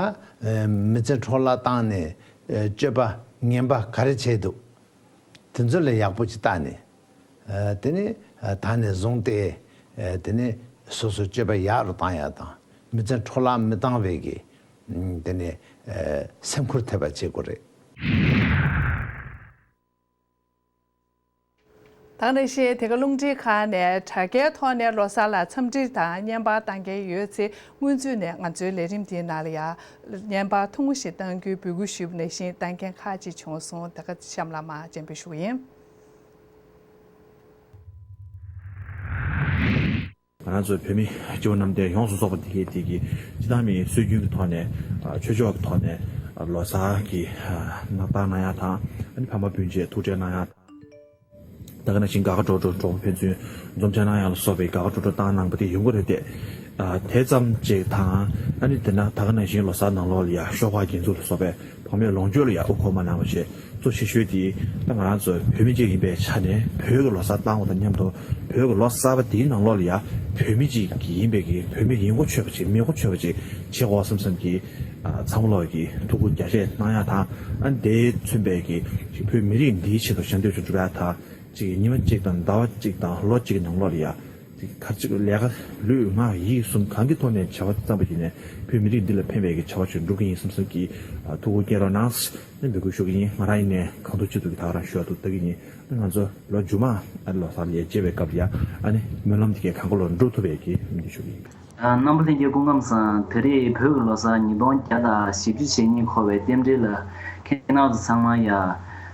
ཨ། མི་ཚེ་འཕྲོ་བརླག་བཏང་ནས། ཨ། སྤྱོད་པ་ངན་པ་ག་རེ་བྱས་འདུག་དེ་ཚོ་ལ་ཡག་པོ་ཅིག་བལྟས་ནས། ཨ། དེ་ནས། ཨ། ད་ནས་བཟུང་སྟེ། ཨ། དེ་ནས་སོ་སོའི་སྤྱོད་པ་ཡག་རུ་བཏང་ཡག་དང་མི་ཚེ་འཕྲོ་བརླག་མི་བཏང་བའི་གི། ཨ། དེ་ནས། ཨ། སེམས་ཁུར་ཐེབས་པ་བྱེད་དགོས་རེད། ད་ག་ནང་བཞིན་དེ་ག་རླུང་འཕྲིན་ཁང་ནས་དྲ་རྒྱའི་ཐོག་ནས་ལོ་གསར་ལ་འཚམས་འདྲི་དང་བརྙན་པར་བཏང་མཁན་ཡོད་ཚེ། སྔོན་ཚུད་ནས་ང་ཚོའི་ལས་རིམ་དེའི་ནང་ལ་ཡང་བརྙན་པར་ཐུང་ངུ་ཞིག་བཏང་རྒྱུའི་འབོད་སྐུལ་ཞུས་པ་ནང་བཞིན་བཏང་མཁན་ཁག་ཅིག་བྱུང་སོང་། ད་ག་གཤམ་ལ་མར་སྤྱན་འབུལ་ཞུ་གི་ཡིན། ང་རང་ཚོའི་བོད་མི་སྤྱི་བོ་གནམ་བསྟན་ཡོངས་སུ་རྫོགས་པ་དེ་གའི་དེ་གི་སྤྱི་བཏང་མིའི་སྲོལ་རྒྱུན་གྱི་ཐོག་ནས། ཨ། ཆོས་ཕྱོགས་ཀྱི་ཐོག་ནས། ཨ། ལོ་གསར་གྱི། ཨ། གནང་སྟངས་གནང་ཡག་དང་། ཨ་ནི་ཕ་མ་སྤུན་མཆེད་ཐུག་འཕྲད་གནང་ཡག་དང་། ད་ག་ནང་བཞིན་དགའ་དགའ་སྤྲོ་སྤྲོ་གྲོགས་པོ་ཕན་ཚུན་འཛོམས་ཆ་གནང་ཡག་ལ་སོགས་པའི་དགའ་དགའ་སྤྲོ་སྤྲོ་བཏང་གནང་པ་དེ་ཡོང་གི་རེད་དེ། ཨ། དེ་ཙམ་ཅིག་དང་། ཨ་ནི་དེ་ན་ད་ག་ནང་བཞིན་ལོ་གསར་ནང་ལོགས་ལ་ཡ་ཤོག་ཁག་སྒྱིན་འཛུགས་ལ་སོགས་པའི་ཕོགས་མེད་ལོངས་སྤྱོད་ལ་ཡ་དབུ་འཁོར་མ་གནང་བ་བཅས། གཙོ་ཆེ་ཤོས་དེ་ད་ང་རང་ཚོ་བོད་མི་གཅིག་ཡིན་པའི་ཆ་ནས་བོད་ཀྱི་ལོ་གསར་བཏང་བ་དང་མཉམ་དུ། བོད་ཀྱི་ལོ་གསར་པ་དེའི་ནང་ལོགས་ལ་ཡ་བོད་མི་གཅིག་ཡིན་པའི་གི་བོད་མི་ཡིན་གོ་ཆོད་པ་ཅིག་མིན་གོ་ཆོད་པ་ཅིག་བྱེད་དགོས་བསམ་བསམ་གྱི། ཨ། ཚང་མ་ལོག་གི་ཐུགས་ཁུར་རྒྱ་ཆེ་གནང་ཡག་དང་། ཨ། དེས་མཚོན་པའི་གི་བོད་མི་རིགས་འདིའི་ཆེད་དུ་ཞབས་འདེགས་ཤིག་སྒྲུབ་ཡག་དང་། གཅིག་ཉི་མ་གཅིག་དང་ཟླ་བ་གཅིག་དང་ལོ་གཅིག་གི་ནང་ལོགས་ལ་ཡ། གཅིག་ག་རེ་གཅིག་ལས་ཀ་ལུས་ངག་ཡིད་གསུམ་གང་གི་ཐོག་ནས་བྱ་བ་བརྩམས་པ་ཡིན་ནའི་བོད་མི་རིགས་འདི་ལ་ཕན་པའི་གི་བྱ་བ་ཞིག་སྒྲུབ་ཀྱི་ཡིན་བསམ་བསམ་གྱི། ཨ། ཐུགས་ཁུར་བསྐྱེད་རོགས་གནང་ཟེར་འབོད་སྐུལ་ཞུ་གི་ཡིན། ང་རང་ཡིན་ནའི་གང་ཐུབ་ཅི་ཐུབ་ཀྱི་ད་ག་རང་ཞུ་ཡག་འདུག་ལྟ་གི་ཡིན། ང་ཚོ་ལོ་མཇུག་མ། ཨ། ལོ་གསར་ལ་ཡ་མཇལ་བའི་སྐབས་ལ་ཡ། ཨ་ནི་སྨོན་ལམ་དེ་གའི་གང་ག་ལོ་འགྲུབ་ཐུབ་པའི་གི་སྨོན་འདུན་ཞུ་གི་ཡིན། ཨ། རྣམ་པ་ལྷན་རྒྱས་སྐུ་ཁམས་བཟང་། དེ་རིང་བོད་ཀྱི་ལོ་གསར་ཉིས་སྟོང་བརྒྱ་དང་བཞི་བཅུ་ཞེ་གཉིས་འཁོར་བའི་རྟེན་འབྲེལ་ལ། ཁྱེད་རྣམ་ཚོ་ཚང་མ་ཡ་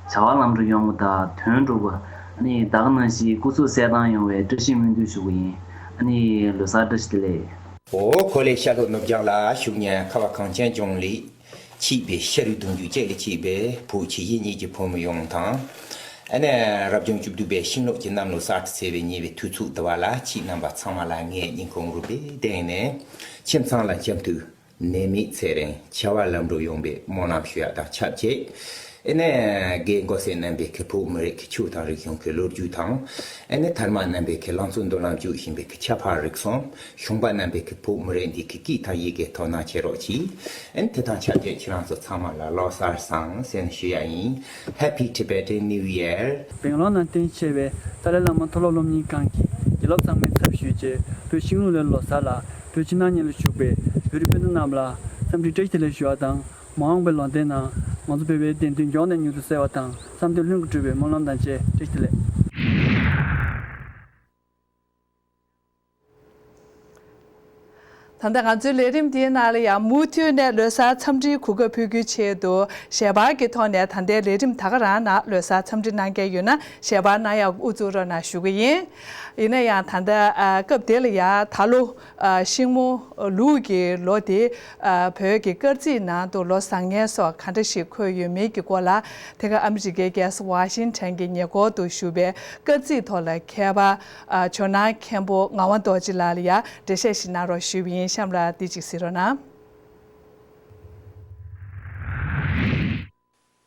བྱ་བ་ལམ་འགྲོ་ཡོང་བ་དང་དོན་འགྲུབ་པ། ཨ་ནི་ད་ག་ནང་བཞིན་སྐུ་གཟུགས་གསལ་ཐང་ཡོང་བའི་བཀྲ་ཤིས་སྨོན་འདུན་ཞུ་གི་ཡིན། ཨ་ནི་ལོ་གསར་བཀྲ་ཤིས་བདེ་ལེགས། འོ་ཁོ་ལས་ཤར་ལྷོ་ནུབ་བྱང་ལ་བཞུགས་ཉན་ཁ་བ་གངས་ཅན་ལྗོངས་ལ་མཆིས་པའི་ཤ་རུས་གདུང་རྒྱུད་གཅིག་ལ་མཆིས་པའི་བོད་ཆེ་ཡིན་གཉིས་ཀྱི་བུ་མོ་ཡོངས་དང་། ཨ་ནི་རབ་བྱུང་བཅུ་དྲུག་པའི་ཤིང་ལོ་བཅུ་གནམ་ལོ་གསར་དུ་ཚེས་པའི་ཉེ་བའི་དུས་ཚུགས་འདི་བ་ལ་ཁྱེད་རྣམ་པ་ཚང་མ་ལ་ངའི་སྙིང་ཁོང་རུས་པའི་གཏིང་ནས་ཁྱིམ་ཚང་ལ་འཆམ་མཐུན། ནད་མེད་ཚེ་རིང་། བྱ་བ་ལམ་འགྲོ་ཡོང་བའི་སྨོན་ལམ་ཞུ་ཡག་དང་ཆབས་ཅིག་ཨ་ནི་རྒན་གོང་སེང་རྣམ་པས་ཁྱེད་བོད་མི་རིགས་ཀྱི་ཆོས་དང་རིག་གཞུང་གི་ལོ་རྒྱུས་དང་། ཨ་ནི་མཐའ་མ་རྣམ་པས་ཁྱེད་ལང་ཚོ་མདུན་ལམ་བཅུ་བཞིན་པའི་ཁྱད་འཕགས་རིག་གསུམ། གཞོན་པ་རྣམ་པས་ཁྱེད་བོད་མི་རིགས་འདི་གི་སྐད་དང་ཡི་གེ་དོ་སྣང་བྱེད་རོགས་གྱིས། ཨ་ནི་དེ་དང་ཆབས་ཅིག་ཁྱེད་རང་ཚོ་ཚང་མ་ལ་ལོ་གསར་བཟང་ཟེར་ནས་ཞུ་ཡག་ཡིན། Happy Tibetan New Year། སྦེང་ལོར་ནང་རྟེན་གཞི་བྱས་པའི་ཏཱ་ལའི་བླ་མ་མཐོ་སློབ་སློབ་གཉེར་ཁང་གི་དགེ་སློབ་ཚང་མའི་ཚབ་ཞུས་རྗེས། བོད་ཤིང་ལུག་ལོའི་ལོ་གསར་ལ་བོད་ཕྱི་ནང་གཉིས་ལ་བཞུགས་པའི་བོད་རིགས་སྤུན་ཟླ་རྣམས་ལ་འཚམས་འདྲི་བཀྲ་ཤིས་བདེ་ལེགས་ཞུ་བ་དང་། མ་འོངས་པའི་ལོ་ཟླའི་ནང་ང་ཚོ་བོད་པའི་བདེན་དོན་མགྱོགས་ནས་མྱུར་དུ་གསལ་བ་དང་། བསམ་དོན་ལྷུན་གྱིས་འགྲུབ་པའི་སྨོན་ལམ་དང་བཅས། བཀྲ་ཤིས་བདེ་ལེགས། ད་ལྟ་ང་ཚོའི་ལས་རིམ་འདིའི་ནང་ལ་ཡང་མུ་མཐུད་ནས་ལོ་གསར་འཚམས་འདྲིའི་གོ་སྐབས་ཕུལ་རྒྱུའི་ཆེད་དུ། ཞལ་པར་གྱི་ཐོག་ནས་ད་ལྟའི་ལས་རིམ་ད་ག་རང་ནང་ལོ་གསར་འཚམས་འདྲི་གནང་མཁན་ཡོད་ན་ཞལ་པར་གནང་ཡག་དབུ་འཛུགས་རོགས་གནང་ཞུ་གི་ཡིན། ཡིན་ན་ཡང་ད་ལྟ་ཨ་སྐབས་དེ་ལ་ཡང་ད་ལོ་ཨ་ཤིང་མོ་ལུག་གི་ལོ་དེ་ཨ་བོད་ཀྱི་སྐར་རྩིས་ནང་དུ་ལོ་བཟང་ངན་སོགས་ག་འདྲ་ཞིག་འཁོད་ཡོད་མེད་ཀྱི་སྐོར་ལ། དེ་ག་ཨ་མི་རི་ཀའི་རྒྱལ་ས་ཝ་ཤིང་ཊོན་གྱི་ཉེ་འཁོར་དུ་བཞུགས་པའི་སྐར་རྩིས་ཐོག་ལ་མཁས་པ། ཨ་ཇོ་ནང་མཁན་པོ་ངག་དབང་རྡོ་རྗེ་ལགས་ལ་ཡང་འགྲེལ་བཤད་ཞིག་གནང་རོགས་ཞུས་པ་ཡིན། གཤམ་ལ་འདི་གཅིག་གཟིགས་རོགས་གནང་།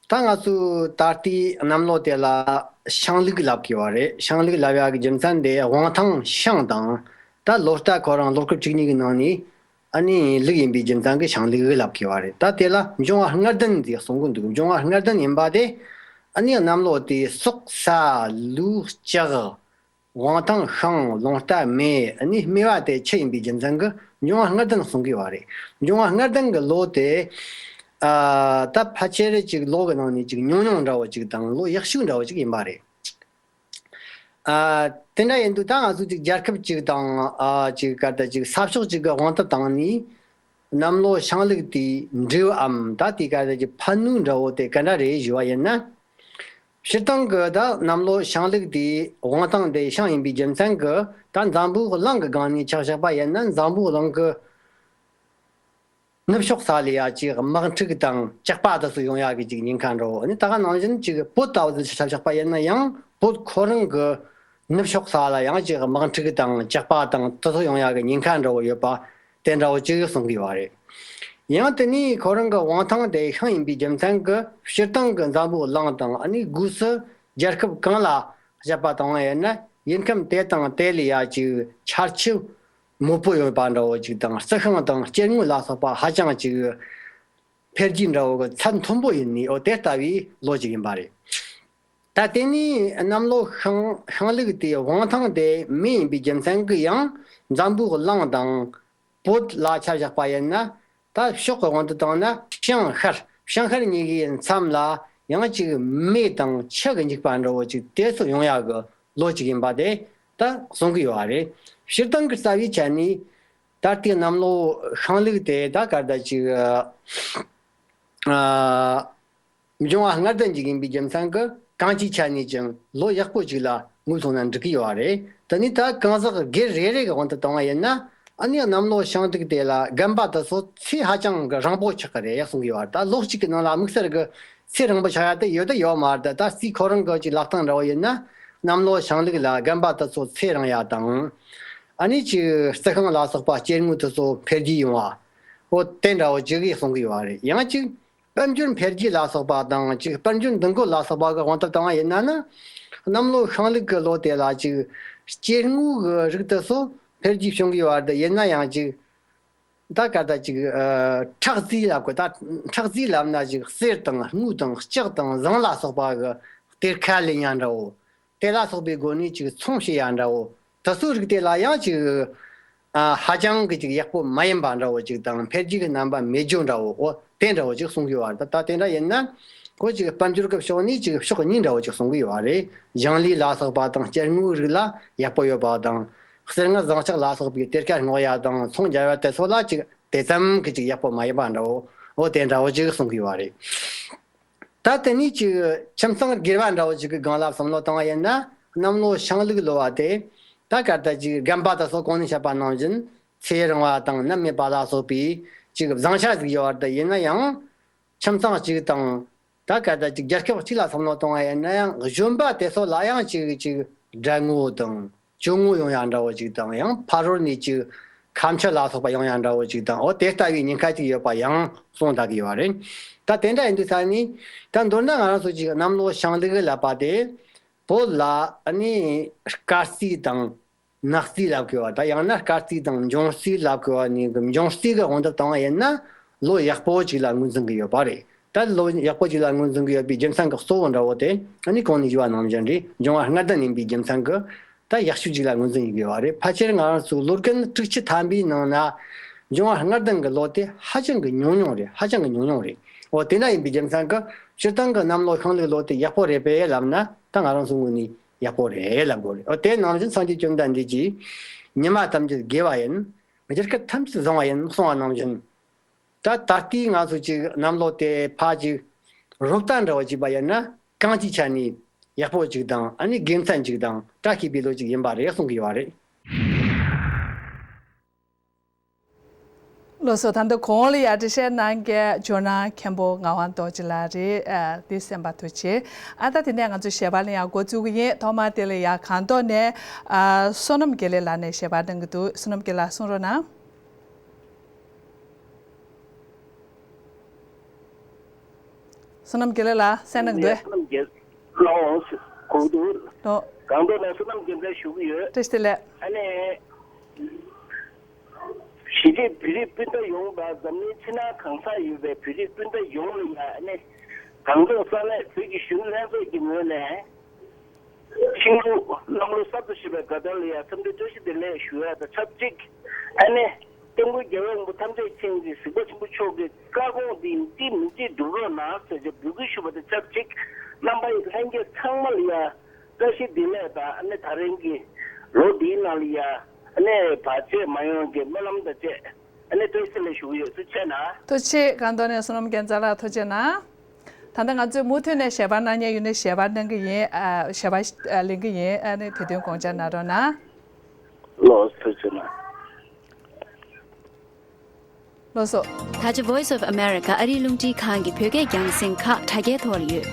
ད་ང་ཚོས་ད་ལྟའི་གནམ་ལོ་དེ་ལ་ཤིང་ལུག་ལབ་ཀྱི་ཡོད་རེད། ཤིང་ལུག་ལབ་ཡག་གི་རྒྱུ་མཚན་དེ་དབང་ཐང་ཤིང་དང་། ད་ལོ་རྟགས་ཁོ་རང་ལོ་སྐར་བཅུ་གཉིས་ཀྱི་ནང་ནས་ཨ་ནི་ལུག་ཡིན་པའི་རྒྱུ་མཚན་གྱིས་ཤིང་ལུག་ལབ་ཀྱི་ཡོད་རེད། ད་དེ་ལ་འབྱུང་བ་ལྔ་ལྡན་ཟེར་གསུང་གི་འདུག་འབྱུང་བ་ལྔ་ལྡན་ཡིན་པ་དེ་ཨ་ནི་གནམ་ལོ་དེ་སྲོག་ས་ལུག་ལྕགས། དབང་ཐང་ཤིང་། རླུང་རྟ་མེ། ཨ་ནི་སྨེ་བ་དེ་ཆུ་ཡིན་པའི་རྒྱུ་མཚན་གྱིས་འབྱུང་བ་ལྔ་ལྡན་གསུང་གི་ཡོད་རེད། འབྱུང་བ་ལྔ་ལྡན་གྱི་ལོ་དེ་ཨ་ད་ཕལ་ཆེར་ཅིག་ལོ་གི་ནང་ནས་ཅིག་ཉུང་ཉུང་འདྲ་བོ་ཅིག་དང་ལོ་ཡག་ཤོས་འདྲ་བོ་ཅིག་ཡིན་པ་རེད། ཨ་དེ་འདྲ་ཡིན་དུས་ད་ང་ཚོ་ཅིག་རྒྱལ་ཁབ་ཅིག་དང་ཨ་ཅིག་ག་ད་ཅིག་ས་ཕྱོགས་ཅིག་གི་དབང་ཐང་བཏང་ནས་གནམ་ལོ་ཤིང་ལུག་དེའི་འབྲས་བུའམ་ད་དེ་ག་ད་ཅིག་ཕན་ནུས་འདྲ་བོ་དེ་ག་འདྲ་རེད་ཞུ་བ་ཡིན་ན། སྤྱིར་བཏང་གི་ད་གནམ་ལོ་ཤིང་ལུག་དེའི་དབང་ཐང་དེ་ཤིང་ཡིན་པའི་རྒྱུ་མཚན་གྱིས་ད་འཛམ་བུ་གླིང་གི་སྒང་ནས་ཆ་བཞག་པ་ཡིན་ན་འཛམ་བུ་གླིང་གི་ནུབ་ཕྱོགས་ས་ལ་ཡ་ཅིག་དམག་འཁྲུག་དང་ཇག་པ་དེ་ཚོ་ཡོང་ཡག་གི་ཅིག་ཉེན་ཁ་འདྲ་བོ། ཨ་ནི་ད་ག་ནང་བཞིན་ཅིག་བོད་ལྟ་བུ་ཚོ་ཆ་བཞག་པ་ཡིན་ན་ཡང་། བོད་ཁོ་རང་གི་ནུབ་ཕྱོགས་ས་ལ་ཡང་ཅིག་དམག་འཁྲུག་དང་ཇག་པ་དང་དེ་ཚོ་ཡོང་ཡག་གི་ཉེན་ཁ་འདྲ་བོ་ཡོད་པ་དེ་འདྲ་བོ་ཅིག་གསུང་གི་ཡོད་རེད། ཡང་དེ་ནས་ཁོ་རང་གི་དབང་ཐང་དེ་ཤིང་ཡིན་པའི་རྒྱུ་མཚན་གྱིས་སྤྱིར་བཏང་གི་འཛམ་བུ་གླིང་དང་ཨ་ནི་སྒོས་སུ་རྒྱལ་ཁབ་གང་ལ་དཔྱད་པ་བཏང་བ་ཡིན་ན་ཡུལ་ཁམས་དེ་དང་དེ་ལ་ཡ་ཅིག་ཆར་ཆུ་མོད་པོ་ཡོད་པ་འདྲ་བོ་ཅིག་དང་རྩི་ཤིང་དང་སྐྱེ་དངོས་ལ་སོགས་པ་ཧ་ཅང་ཅིག་འཕེལ་རྒྱས་འདྲ་བོ་གི་ཚད་མཐོན་པོ་ཡིན་ནི་འོ་དེ་ལྟ་བུའི་ལོ་ཅིག་ཡིན་པ་རེད། ད་དེ་ནས་གནམ་ལོ་ཤིང་ཤིང་ལུག་དེའི་དབང་ཐང་དེ་མེ་ཡིན་པའི་རྒྱུ་མཚན་གྱིས་ཡང་འཛམ་བུ་གླིང་དང་བོད་ལ་ཆ་བཞག་པ་ཡིན་ན། ད་ཕྱོགས་ཀྱི་དབང་དུ་བཏང་ན་བྱང་ཤར་བྱང་ཤར་གཉིས་ཀའི་མཚམས་ལ་ཡང་ཅིག་མེ་དང་ཆུ་གི་འཇིགས་པ་འདྲ་བོ་ཅིག་དེ་ཚོ་ཡོང་ཡག་གི་ལོ་ཅིག་ཡིན་པ་དེ་ད་གསུང་གི་ཡོད་རེད། སྤྱིར་བཏང་གི་རྩ་བའི་ཆ་ནས་ད་ལྟའི་གནམ་ལོ་ཤིང་ལུག་དེ་ད་ག་ད་ཅིག་ཨ། འབྱུང་བ་ལྔ་ལྡན་ཅིག་ཡིན་པའི་རྒྱུ་མཚན་གྱིས་གང་ཅིའི་ཆ་ནས་ཀྱང་ལོ་ཡག་པོ་ཅིག་ལ་ངོས་བཟུང་ན་འགྲིག་གི་ཡོད་རེད། དེ་ནས་ད་གང་ཟག་སྒེར་རེ་རེ་གི་དབང་དུ་བཏང་བ་ཡིན་ན་ཨ་ནི་གནམ་ལོ་ཤིང་ལུག་དེ་ལ་རྒན་པ་དེ་ཚོ་ཚེ་ཧ་ཅང་གི་རིང་པོ་ཆགས་ཀྱི་རེད་གསུང་གི་ཡོད་རེད། ད་ལོ་གཅིག་གི་ནང་ལ་དམིགས་བསལ་གྱི་ཚེ་རིང་པོ་ཆགས་ཡ་དེ་ཡོད་དེ་ཡོད་མ་རེད། ད་རྩིས་ཁོ་རང་གི་ཅིག་ལབ་སྟངས་འདྲ་བོ་ཡིན་ན་གནམ་ལོ་ཤིང་ལུག་ལ་རྒན་པ་དེ་ཚོ་ཚེ་རིང་ཡ་དང་ཨ་ནི་ཅིག་རྩི་ཤིང་ལ་སོགས་པ་སྐྱེ་དངོས་དེ་ཚོ་འཕེལ་རྒྱས་ཡོང་བ་འོ་དེ་འདྲ་བོ་ཅིག་གིས་གསུང་གི་ཡོད་རེད། ཡང་ཅིག་དཔལ་འབྱོར་འཕེལ་རྒྱས་ལ་སོགས་པ་དང་ཅིག་དཔལ་འབྱོར་འདུ་འགོད་ལ་སོགས་པ་གི་དབང་དུ་བཏང་བ་ཡིན་ན་ནི། གནམ་ལོ་ཤིང་ལུག་གི་ལོ་དེ་ལ་ཅིག་སྐྱེ་དངོས་གི་རིགས་དེ་ཚོ་འཕེལ་རྒྱས་བྱུང་གི་ཡོད་རེད། ཡིན་ན་ཡང་ཅིག་ད་ག་ད་ཅིག་ཨ་ཁྲག་རྩི་ལབ་དགོས། ད་ཁྲག་རྩི་ལབ་ན་ཅིག་གསེར་དང་དངུལ་དང་ལྕགས་དང་ཟངས་ལ་སོགས་པ་གི་གཏེར་ཁ་ལེན་ཡ་འདྲ་བོ། དེ་ལ་སོགས་པའི་སྒོ་ནས་ཅིག་ཚོང་བྱེད་ཡ་འདྲ་བོ། དེ་ཚོའི་རིགས་དེ་ལ་ཡང་ཅིག་ཨ་ཧ་ཅང་གི་ཅིག་ཡག་པོ་མ་ཡིན་པ་འདྲ་བོ་ཅིག་དང་འཕེལ་རྒྱས་ཀྱི་རྣམ་པ་མེད་རྒྱུ་འདྲ་བོ་འོ་དེ་འདྲ་བོ་ཅིག་གསུང་གི་ཡོད་རེད། ད་ད་དེ་འདྲ་ཡིན་ན་ཁོ་ཅིག་དཔལ་འབྱོར་གྱི་ཕྱོགས་ནས་ཅིག་ཕྱོགས་གཉིས་འདྲ་བོ་ཅིག་གསུང་གི་ཡོད་རེད། ཞིང་ལས་ལ་སོགས་པ་དང་སྐྱེ་དངོས་རིགས་ལ་ཡག་པོ་ཡོད་པ་དང་གསེར་དངུལ་ཟངས་ལྕགས་ལ་སོགས་པའི་གཏེར་ཁ་སྔོག་ཡ་དང་ཚོང་རྒྱག་ཡ་དེ་ཚོ་ལ་ཅིག་དེ་ཙམ་གྱི་ཅིག་ཡག་པོ་མ་ཡིན་པ་འདྲ་བོ་འོ་དེ་འདྲ་བོ་ཅིག་གསུང་གི་ཡོད་རེད། ད་དེ་ནས་ཅིག་ཁྱིམ་ཚང་སྒེར་བ་འདྲ་བོ་ཅིག་གི་སྒང་ལ་བསམ་བློ་བཏང་བ་ཡིན་ན་གནམ་ལོ་ཤིང་ལུག་ལོ་བ་དེ་ད་ག་ད་ཅིག་རྒན་པ་དེ་ཚོ་གོང་ནས་བཤད་པ་ནང་བཞིན་ཚེ་རིང་བ་དང་ནད་མེད་པ་ལ་སོགས་པའི་ཅིག་བཟང་ཆ་ཟིག་ཡོད་པ་དེ་ཡིན་ན་ཡང་ཁྱིམ་ཚང་གཅིག་དང་ད་ག་ད་ཅིག་རྒྱལ་ཁབ་གཅིག་ལ་བསམ་བློ་བཏང་བ་ཡིན་ན་ཡང་གཞོན་པ་དེ་ཚོ་ལ་ཡང་ཅིག་ཅིག་དགྲ་ངོ་དང་། སྐྱོ་ངོ་ཡོང་ཡ་འདྲ་བོ་ཅིག་དང་ཡང་ཕ་རོལ་ནས་ཅིག་ཁ་མཆུ་ལ་སོགས་པ་ཡོང་ཡ་འདྲ་བོ་ཅིག་དང་འོ་དེ་ལྟ་བུའི་ཉེན་ཁ་ཅིག་ཡོད་པ་ཡང་གསུངས་བསྡད་ཀྱི་ཡོད་རེད། ད་དེ་འདྲ་ཡིན་དུས་ས་ནས་ད་མདོར་ན་ང་རང་ཚོ་ཅིག་གནམ་ལོ་ཤིང་ལུག་ལབ་པ་དེ་བོད་ལ་ཨ་ནི་སྐར་རྩིས་དང་ནག་རྩིས་ལབ་ཀྱི་ཡོད་པ། ད་ཡང་ན་སྐར་རྩིས་དང་འབྱུང་རྩིས་ལབ་ཀྱི་ཡོད་པ་ནི་འབྱུང་རྩིས་ཀྱི་དབང་དུ་བཏང་བ་ཡིན་ན་ལོ་ཡག་པོ་ཅིག་ལ་ངོས་འཛིན་གྱི་ཡོད་པ་རེད། ད་ལོ་ཡག་པོ་ཅིག་ལ་ངོས་འཛིན་གྱི་ཡོད་པའི་རྒྱུ་མཚན་གྱི་གཙོ་བོ་འདྲ་བོ་དེ་ཨ་ནི་གོང་ནས་ཞུས་པ་ནང་བཞིན་རེད། འབྱུང་བ་ལྔ་ལྡན་ཡིན་པའི་རྒྱུ་མཚན་གྱིས་ད་ཡག་ཤོས་ཅིག་ལ་ངོས་འཛིན་ཡོད་པ་རེད། ཕལ་ཆེར་ང་རང་ཚོའི་ལོ་རྒན་དྲུག་ཅུ་ཐམ་པའི་ནང་ན་འབྱུང་བ་ལྔ་ལྡན་གྱི་ལོ་དེ་ཧ་ཅང་གི་ཉུང་ཉུང་རེད། ཧ་ཅང་གི་ཉུང་ཉུང་རེད། འོ་དེ་འདྲ་ཡིན་པའི་རྒྱུ་མཚན་གྱིས་སྤྱིར་བཏང་གི་གནམ་ལོ་ཤིང་ལུག་ལོ་དེ་ཡག་པོ་རེད་པས་ལབ་ན་ད་ང་རང་ཚོའི་ངོས་ནས་ཡག་པོ་རེད་ལབ་དགོས་རེད། འོ་དེ་ནང་བཞིན་སངས་རྒྱས་བཅོམ་ལྡན་འདས་ཀྱིས་ཉི་མ་ཐམས་ཅད་དགེ་བ་ཡིན། རྒྱུ་སྐར་ཐམས་ཅད་བཟང་བ་ཡིན་གསུངས་པ་ནང་བཞིན། ད་ད་ལྟའི་ང་ཚོ་ཅིག་གནམ་ལོ་དེ་ཕར་ཅིག་རོབ་ལྟ་འདྲ་བོ་ཅིག་པ་ཡིན་ན་གང་ཅིའི་ཆ་ནས་ཡག་པོ་ཅིག་དང་ཨ་ནི་དགེ་མཚན་ཅིག་དང་བཀྲ་ཤིས་པའི་ལོ་ཅིག་ཡིན་པ་རེད་གསུང་གི་ཡོད་རེད། ལགས་སོ། ད་ལྟ་གོང་ལ་ཡར་འགྲེལ་བཤད་གནང་མཁན་ཇོ་ནང་མཁན་པོ་ངག་དབང་རྡོ་རྗེ་ལགས་རེད། ཨ་འདི་གསན་པ་ཐུགས་རྗེ་ཆེ། ཨ་ད་དེ་ནས་ང་ཚོ་ཞལ་པར་ལེན་ཡག་འགོ་བཙུགས་ཀྱི་ཡིན། ཐོག་མར་དེ་ལ་ཡར་སྒང་ཏོག་ནས་ཨ་བསོད་ནམས་དགེ་ལེགས་ལགས་ནས་ཞལ་པར་གནང་གི་འདུག་བསོད་ནམས་དགེ་ལེགས་ལགས་གསུང་རོགས་གནང་། བསོད་ནམས་དགེ་ལེགས་ལགས་གསན་གནང་འདུག་བསོད་ནམས་དགེ་ལགས་གོ་འདུག་ལོ། སྒང་ཏོག་ནས་བསོད་ནམས་དགེ་ལེགས་ཞུ་གི་ཡོད། བཀྲ་ཤིས་བདེ་ལེགས། ཨ་ནི། གཞིས་བྱེས་བོད་རིགས་སྤུན་ཟླ་ཡོངས་དང་འཛམ་གླིང་ཕྱི་ནང་གང་སར་ཡོད་པའི་བོད་རིགས་སྤུན་ཟླ་ཡོངས་ལ་ཡང་ཨ་ནི། སྒང་ཏོག་ས་གནས་བོད་ཀྱི་གཞོན་ནུ་ལྷན་ཚོགས་ཀྱི་ངོས་ནས། ཤིང་ལུག་གནམ་ལོ་གསར་དུ་བཞད་པའི་དགའ་སྟོན་ལ་ཡང་འཚམས་འདྲི་བཀྲ་ཤིས་བདེ་ལེགས་ཞུ་ཡ་དང་ཆབས་ཅིག་ཨ་ནི་སྐྱབས་མགོན་རྒྱལ་བའི་དབང་པོ་ཐམས་ཅད་མཁྱེན་ཅིང་གཟིགས་པ་ཆེན་པོ་མཆོག་གི་བཀའ་དགོངས་འདི་འདི་མི་བརྗེད་འགྲུབ་རོགས་གནང་ཟེར་ཏེ་འབོད་སྐུལ་ཞུ་བ་དང་ཆབས་ཅིག་རྣམ་པ་ལྷན་རྒྱས་ཚང་མ་ལ་ཡང་བཀྲ་ཤིས་བདེ་ལེགས་དང་ཨ་ནི་ད་རིང་གི་ལོ་འདིའི་ནང་ལ་ཡང་ཨ་ནི་བར་ཆད་མ་ཡོང་གི་སྨོན་ལམ་དང་བཅས་ཨ་ནི་བཀྲ་ཤིས་བདེ་ལེགས་ཞུ་གི་ཡོད། ཐུགས་རྗེ་ཆེ་གནང་། ཐུགས་རྗེ་ཆེ། སྒང་ཏོག་ནས་བསོད་ནམས་རྒྱལ་མཚན་ལགས་ཐུགས་རྗེ་གནང་། ད་ལྟ་ང་ཚོས་མུ་མཐུད་ནས་ཞལ་པར་གནང་མཁན་ཡོད་ན་ཞལ་པར་གནང་གི་ཡིན། ཨ་ཞལ་པར་ཨ་ལེན་གི་ཡིན། ཨ་ནི་དེ་དོན་དགོངས་འཇགས་གནང་རོགས་གནང་། ལགས་སོ། ཐུགས་རྗེ་གནང་། ལགས་སོ། ད་ཆ་Voice of America ཨ་རིའི་རླུང་འཕྲིན་ཁང་གི་བོད་སྐད་རྒྱང་སྲིང་ཁག་དྲ་རྒྱའི་ཐོག་ལ་ཡོད།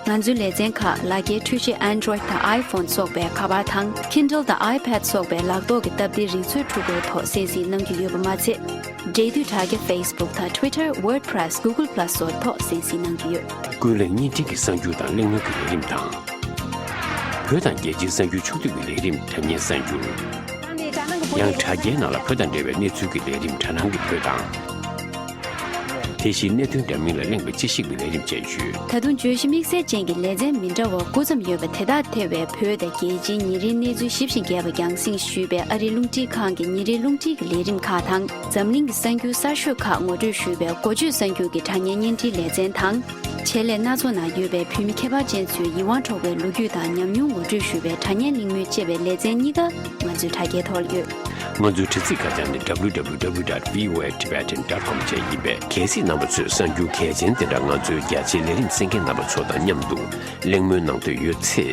ང་ཚོའི་ལེ་ཚན་ཁག་ལག་འཁྱེར་འཕྲུལ་ཆས་Android་དང་iPhone་སོགས་པའི་ཁ་པར་དང་Kindle་དང་iPad་སོགས་པའི་ལག་ཐོག་གི་སྟབས་བདེ་རིག་མཛོད་འཕྲུལ་འཁོར་ཐོག་གསན་གཟིགས་གནང་རྒྱུ་ཡོད་པ་མ་ཚད། འབྲེལ་མཐུད་དྲ་རྒྱ་Facebook་དང་Twitter WordPress Google Plus སོགས་ཐོག་གསན་གཟིགས་གནང་རྒྱུ་ཡོད། ཀུན་གླེང་བརྙན་འཕྲིན་གྱི་གསར་འགྱུར་དང་གླེང་མོལ་གྱི་ལས་རིམ་དང་། བོད་དང་རྒྱལ་སྤྱིའི་གསར་འགྱུར་ཕྱོགས་བསྡུས་ཀྱི་ལས་རིམ་སྒྲ་སྙན་གསར་འགྱུར། ཡང་དྲ་རྒྱའི་ནང་ལ་བོད་དང་འབྲེལ་བའི་གནས་ཚུལ་གྱི་ལས་རིམ་དྲ་སྣང་གི་བོད་དང་། དེ་བཞིན་གནད་དོན་འདྲ་མིན་ལ་གླེང་བའི་དཔྱད་ཞིབ་ཀྱི་ལས་རིམ་བཅས་ཡོད། ད་དུང་བརྗོད་གཞི་དམིགས་བསལ་ཅན་གྱི་ལེ་ཚན་མི་འདྲ་བ་དགུ་ཙམ་ཡོད་པ་དེ་དག་ཐེ་བའི་བོད་དང་རྒྱལ་སྤྱིའི་ཉིན་རེའི་གནས་ཚུལ་ཞིབ་ཅིང་རྒྱས་པ་རྒྱང་སྲིང་ཞུས་པའི་ཨ་རིའི་རླུང་འཕྲིན་ཁང་གི་ཉིན་རེའི་རླུང་འཕྲིན་གྱི་ལས་རིམ་ཁག་དང་། འཛམ་གླིང་གི་གསར་འགྱུར་གསར་ཤོས་ཁག་ངོ་སྤྲོད་ཞུས་པའི་འགོ་བརྗོད་གསར་འགྱུར་གྱི་དྲ་བརྙན་བརྙན་འཕྲིན་ལེ་ཚན་དང་། ཆེད་ལས་སྣ་ཚོགས་ནང་ཡོད་པའི་བོད་མི་ཁྱད་པར་ཅན་ཚོའི་ཡིད་དབང་འཕྲོག་པའི་ལོ་རྒྱུས་དང་ཉམས་མྱོང་ངོ་སྤྲོད་ཞུས་པའི་དྲ་བརྙན་གླེང་མོལ་ཅེས་པའི་ལེ་ཚན་གཉིས་ཀ་ང་ཚོའི་དྲ་རྒྱའི་ཐོག་ལ་ཡོད། ང་ཚོའི་དྲ་ཚིགས་ཁ་བྱང་ནི་W W W dot V O A Tibetan dot com བཅས་ཡིན་པས། གལ་སྲིད་རྣམ་པ་ཚོས་གསར་འགྱུར་གལ་ཆེན་དེ་འདྲ་ང་ཚོའི་རྒྱ་ཆེའི་ལས་རིམ་གསན་མཁན་རྣམ་པ་ཚོ་དང་མཉམ་དུ་གླེང་མོལ་གནང་འདོད་ཡོད་ཚེ།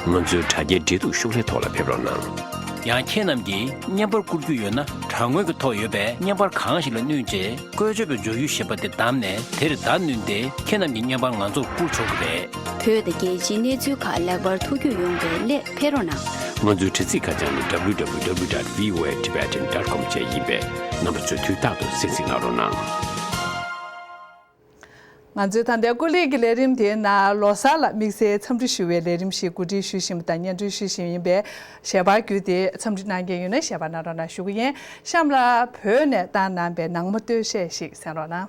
ང་ཚོའི་དྲ་རྒྱའི་འབྲེལ་གཏུག་ཤོག་ལྷེ་ཐོག་ལ་ཕེབས་རོགས་གནང་། ཡང་ཁྱེད་རྣམས་ཀྱིས་བརྙན་པར་བསྐུར་རྒྱུ་ཡོད་ན། དྲ་ངོས་ཀྱི་ཐོག་ཡོད་པའི་བརྙན་པར་གང་ཞིག་ལ་བསྣུན་རྗེས། བཀོལ་སྤྱོད་པའི་འཇུག་ཡུལ་ཞེས་པ་དེ་བདམས་ནས། དེར་བརྡ་བསྣུན་ཏེ། ཁྱེད་རྣམས་ཀྱི་བརྙན་པར་ང་ཚོར་བསྐུར་ཆོག་གི་རེད། བོད་དང་རྒྱལ་སྤྱིའི་གནས་ཚུལ་ཁག་ལེགས་པར་ཐུགས་རྒྱུས་ཡོང་བའི་སླད་ཕེབས་རོགས་གནང་། ང་ཚོའི་དྲ་ཚིགས་ཁ་བྱང་ནི་W W W dot V O A Tibetan dot com བཅས་ཡིན་པས། རྣམ་པ་ཚོས་དུས་རྟག་ཏུ་གསན་གཟིགས་གནང་རོགས་གནང་། ང་ཚོའི་ད་ལྟའི་ཀུན་གླེང་གི་ལས་རིམ་དེའི་ནང་ལོ་གསར་ལ་དམིགས་བསལ་འཚམས་འདྲི་ཞུ་བའི་ལས་རིམ་ཞིག་གོ་སྒྲིག་ཞུ་བཞིན་པ་དང་སྙན་སྒྲོན་ཞུ་བཞིན་ཡིན་པས། ཞལ་པར་བརྒྱུད་དེ་འཚམས་འདྲི་གནང་མཁན་ཡོད་ན་ཞལ་པར་གནང་རོགས་གནང་ཞུ་གི་ཡིན། གཤམ་ལ་བོད་ནས་བཏང་གནང་པའི་ནང་མ་སྟོད་གཞས་ཤིག་གསན་རོགས་གནང་།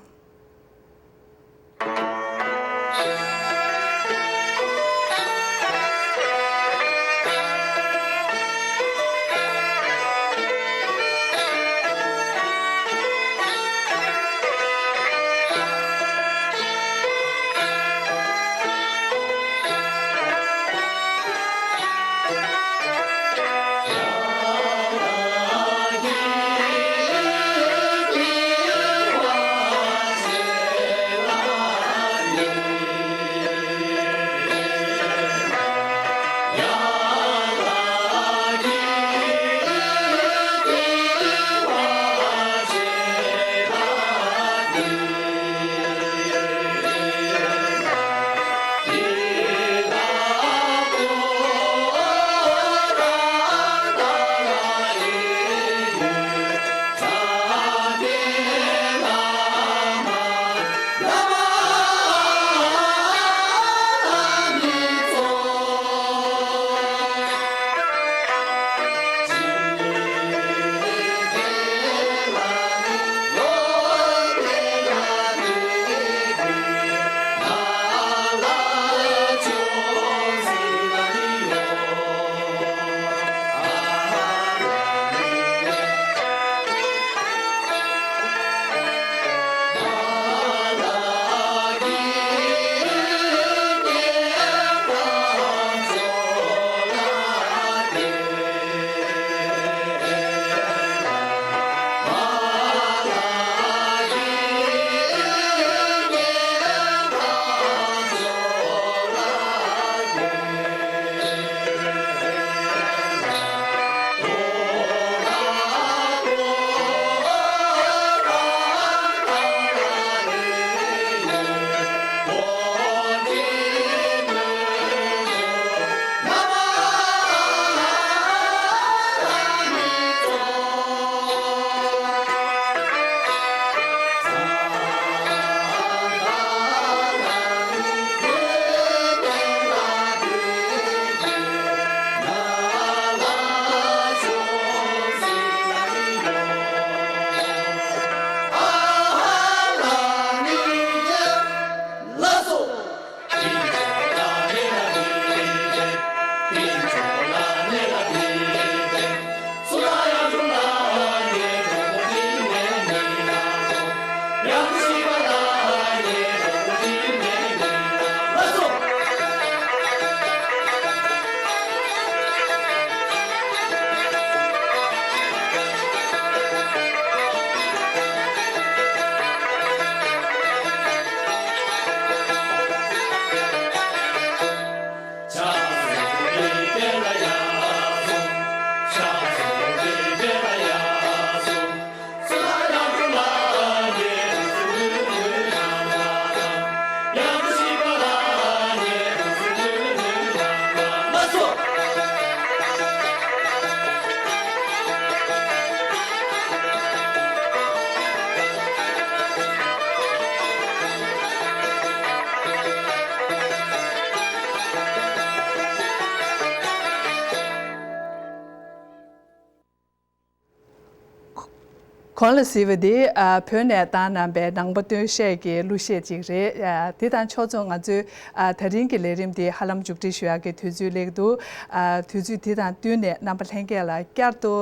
གོང་ལ་གཟིགས་པ་འདི་ཨ་བོད་ནས་བཏང་གནང་པའི་ནང་པ་སྟོད་གཞས་ཀྱི་གླུ་གཞས་ཅིག་རེད། ཨ་དེ་དང་ཕྱོགས་མཚུངས་ང་ཚོའི་ཨ་ད་རིང་གི་ལས་རིམ་འདི་ཧ་ལམ་མཇུག་སྒྲིལ་ཞུ་ཡག་གི་དུས་ཚོད་སླེབས་འདུག་ཨ་དུས་ཚོད་འདི་དང་བསྟུན་ནས་རྣམ་པ་ལྷན་རྒྱས་ལ་བསྐྱར་དུ་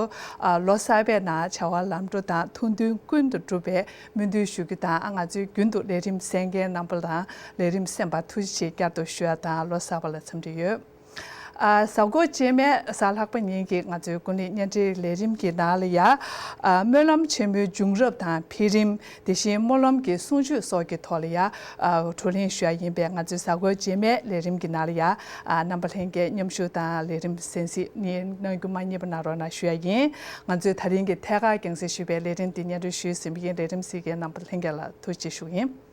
ཨ་ལོ་གསར་པའི་ནང་བྱ་བ་ལམ་འགྲོ་དང་ཐུགས་འདུན་ཀུན་ཏུ་འགྲུབ་པའི་སྨོན་འདུན་ཞུ་རྒྱུ་དང་། ཨ་ང་ཚོའི་རྒྱུན་དུ་ལས་རིམ་གསན་མཁན་རྣམ་པ་དང་ལས་རིམ་གསན་པར་ཐུགས་རྗེ་ཆེ་བསྐྱར་དུ་ཞུ་ཡག་དང་ལོ་གསར་པ་ལ་འཚམས་འདྲི་ཡོད། ཨ་གཟའ་འཁོར་རྗེས་མའི་གཟའ་ལྷག་པ་ཉིན་གྱི་ང་ཚོའི་ཀུན་གླེང་བརྙན་འཕྲིན་ལས་རིམ་གྱི་ནང་ལ་ཡ། ཨ་སྨོན་ལམ་ཆེན་མོའི་བྱུང་རབས་དང་འཕེལ་རིམ། དེ་བཞིན་སྨོན་ལམ་གྱི་གསུང་ཆོས་སོགས་ཀྱི་ཐོག་ལ་ཡ། ཨ་བགྲོ་གླེང་ཞུ་ཡ་ཡིན་པས། ང་ཚོའི་གཟའ་འཁོར་རྗེས་མའི་ལས་རིམ་གྱི་ནང་ལ་ཡ། ཨ་རྣམ་པ་ལྷན་རྒྱས་མཉམ་ཞུགས་དང་ལས་རིམ་གསན་གཟིགས་གནང་རྒྱུ་མ་བསྙེལ་བ་གནང་རོགས་གནང་ཞུ་ཡ་ཡིན། ང་ཚོས་ད་རིང་གི་ཐད་ཀར་རྒྱང་སྲིང་ཞུས་པའི་ལས་རིམ་འདི་སྙན་སྒྲོན་ཞུས་ཟིན་པ་ཡིན། ལས་རིམ་གཟིགས་མཁན་རྣམ་པ་ལྷན་རྒྱས་ལ་ཐུགས་རྗེ་ཆེ་ཞུ་ཡིན།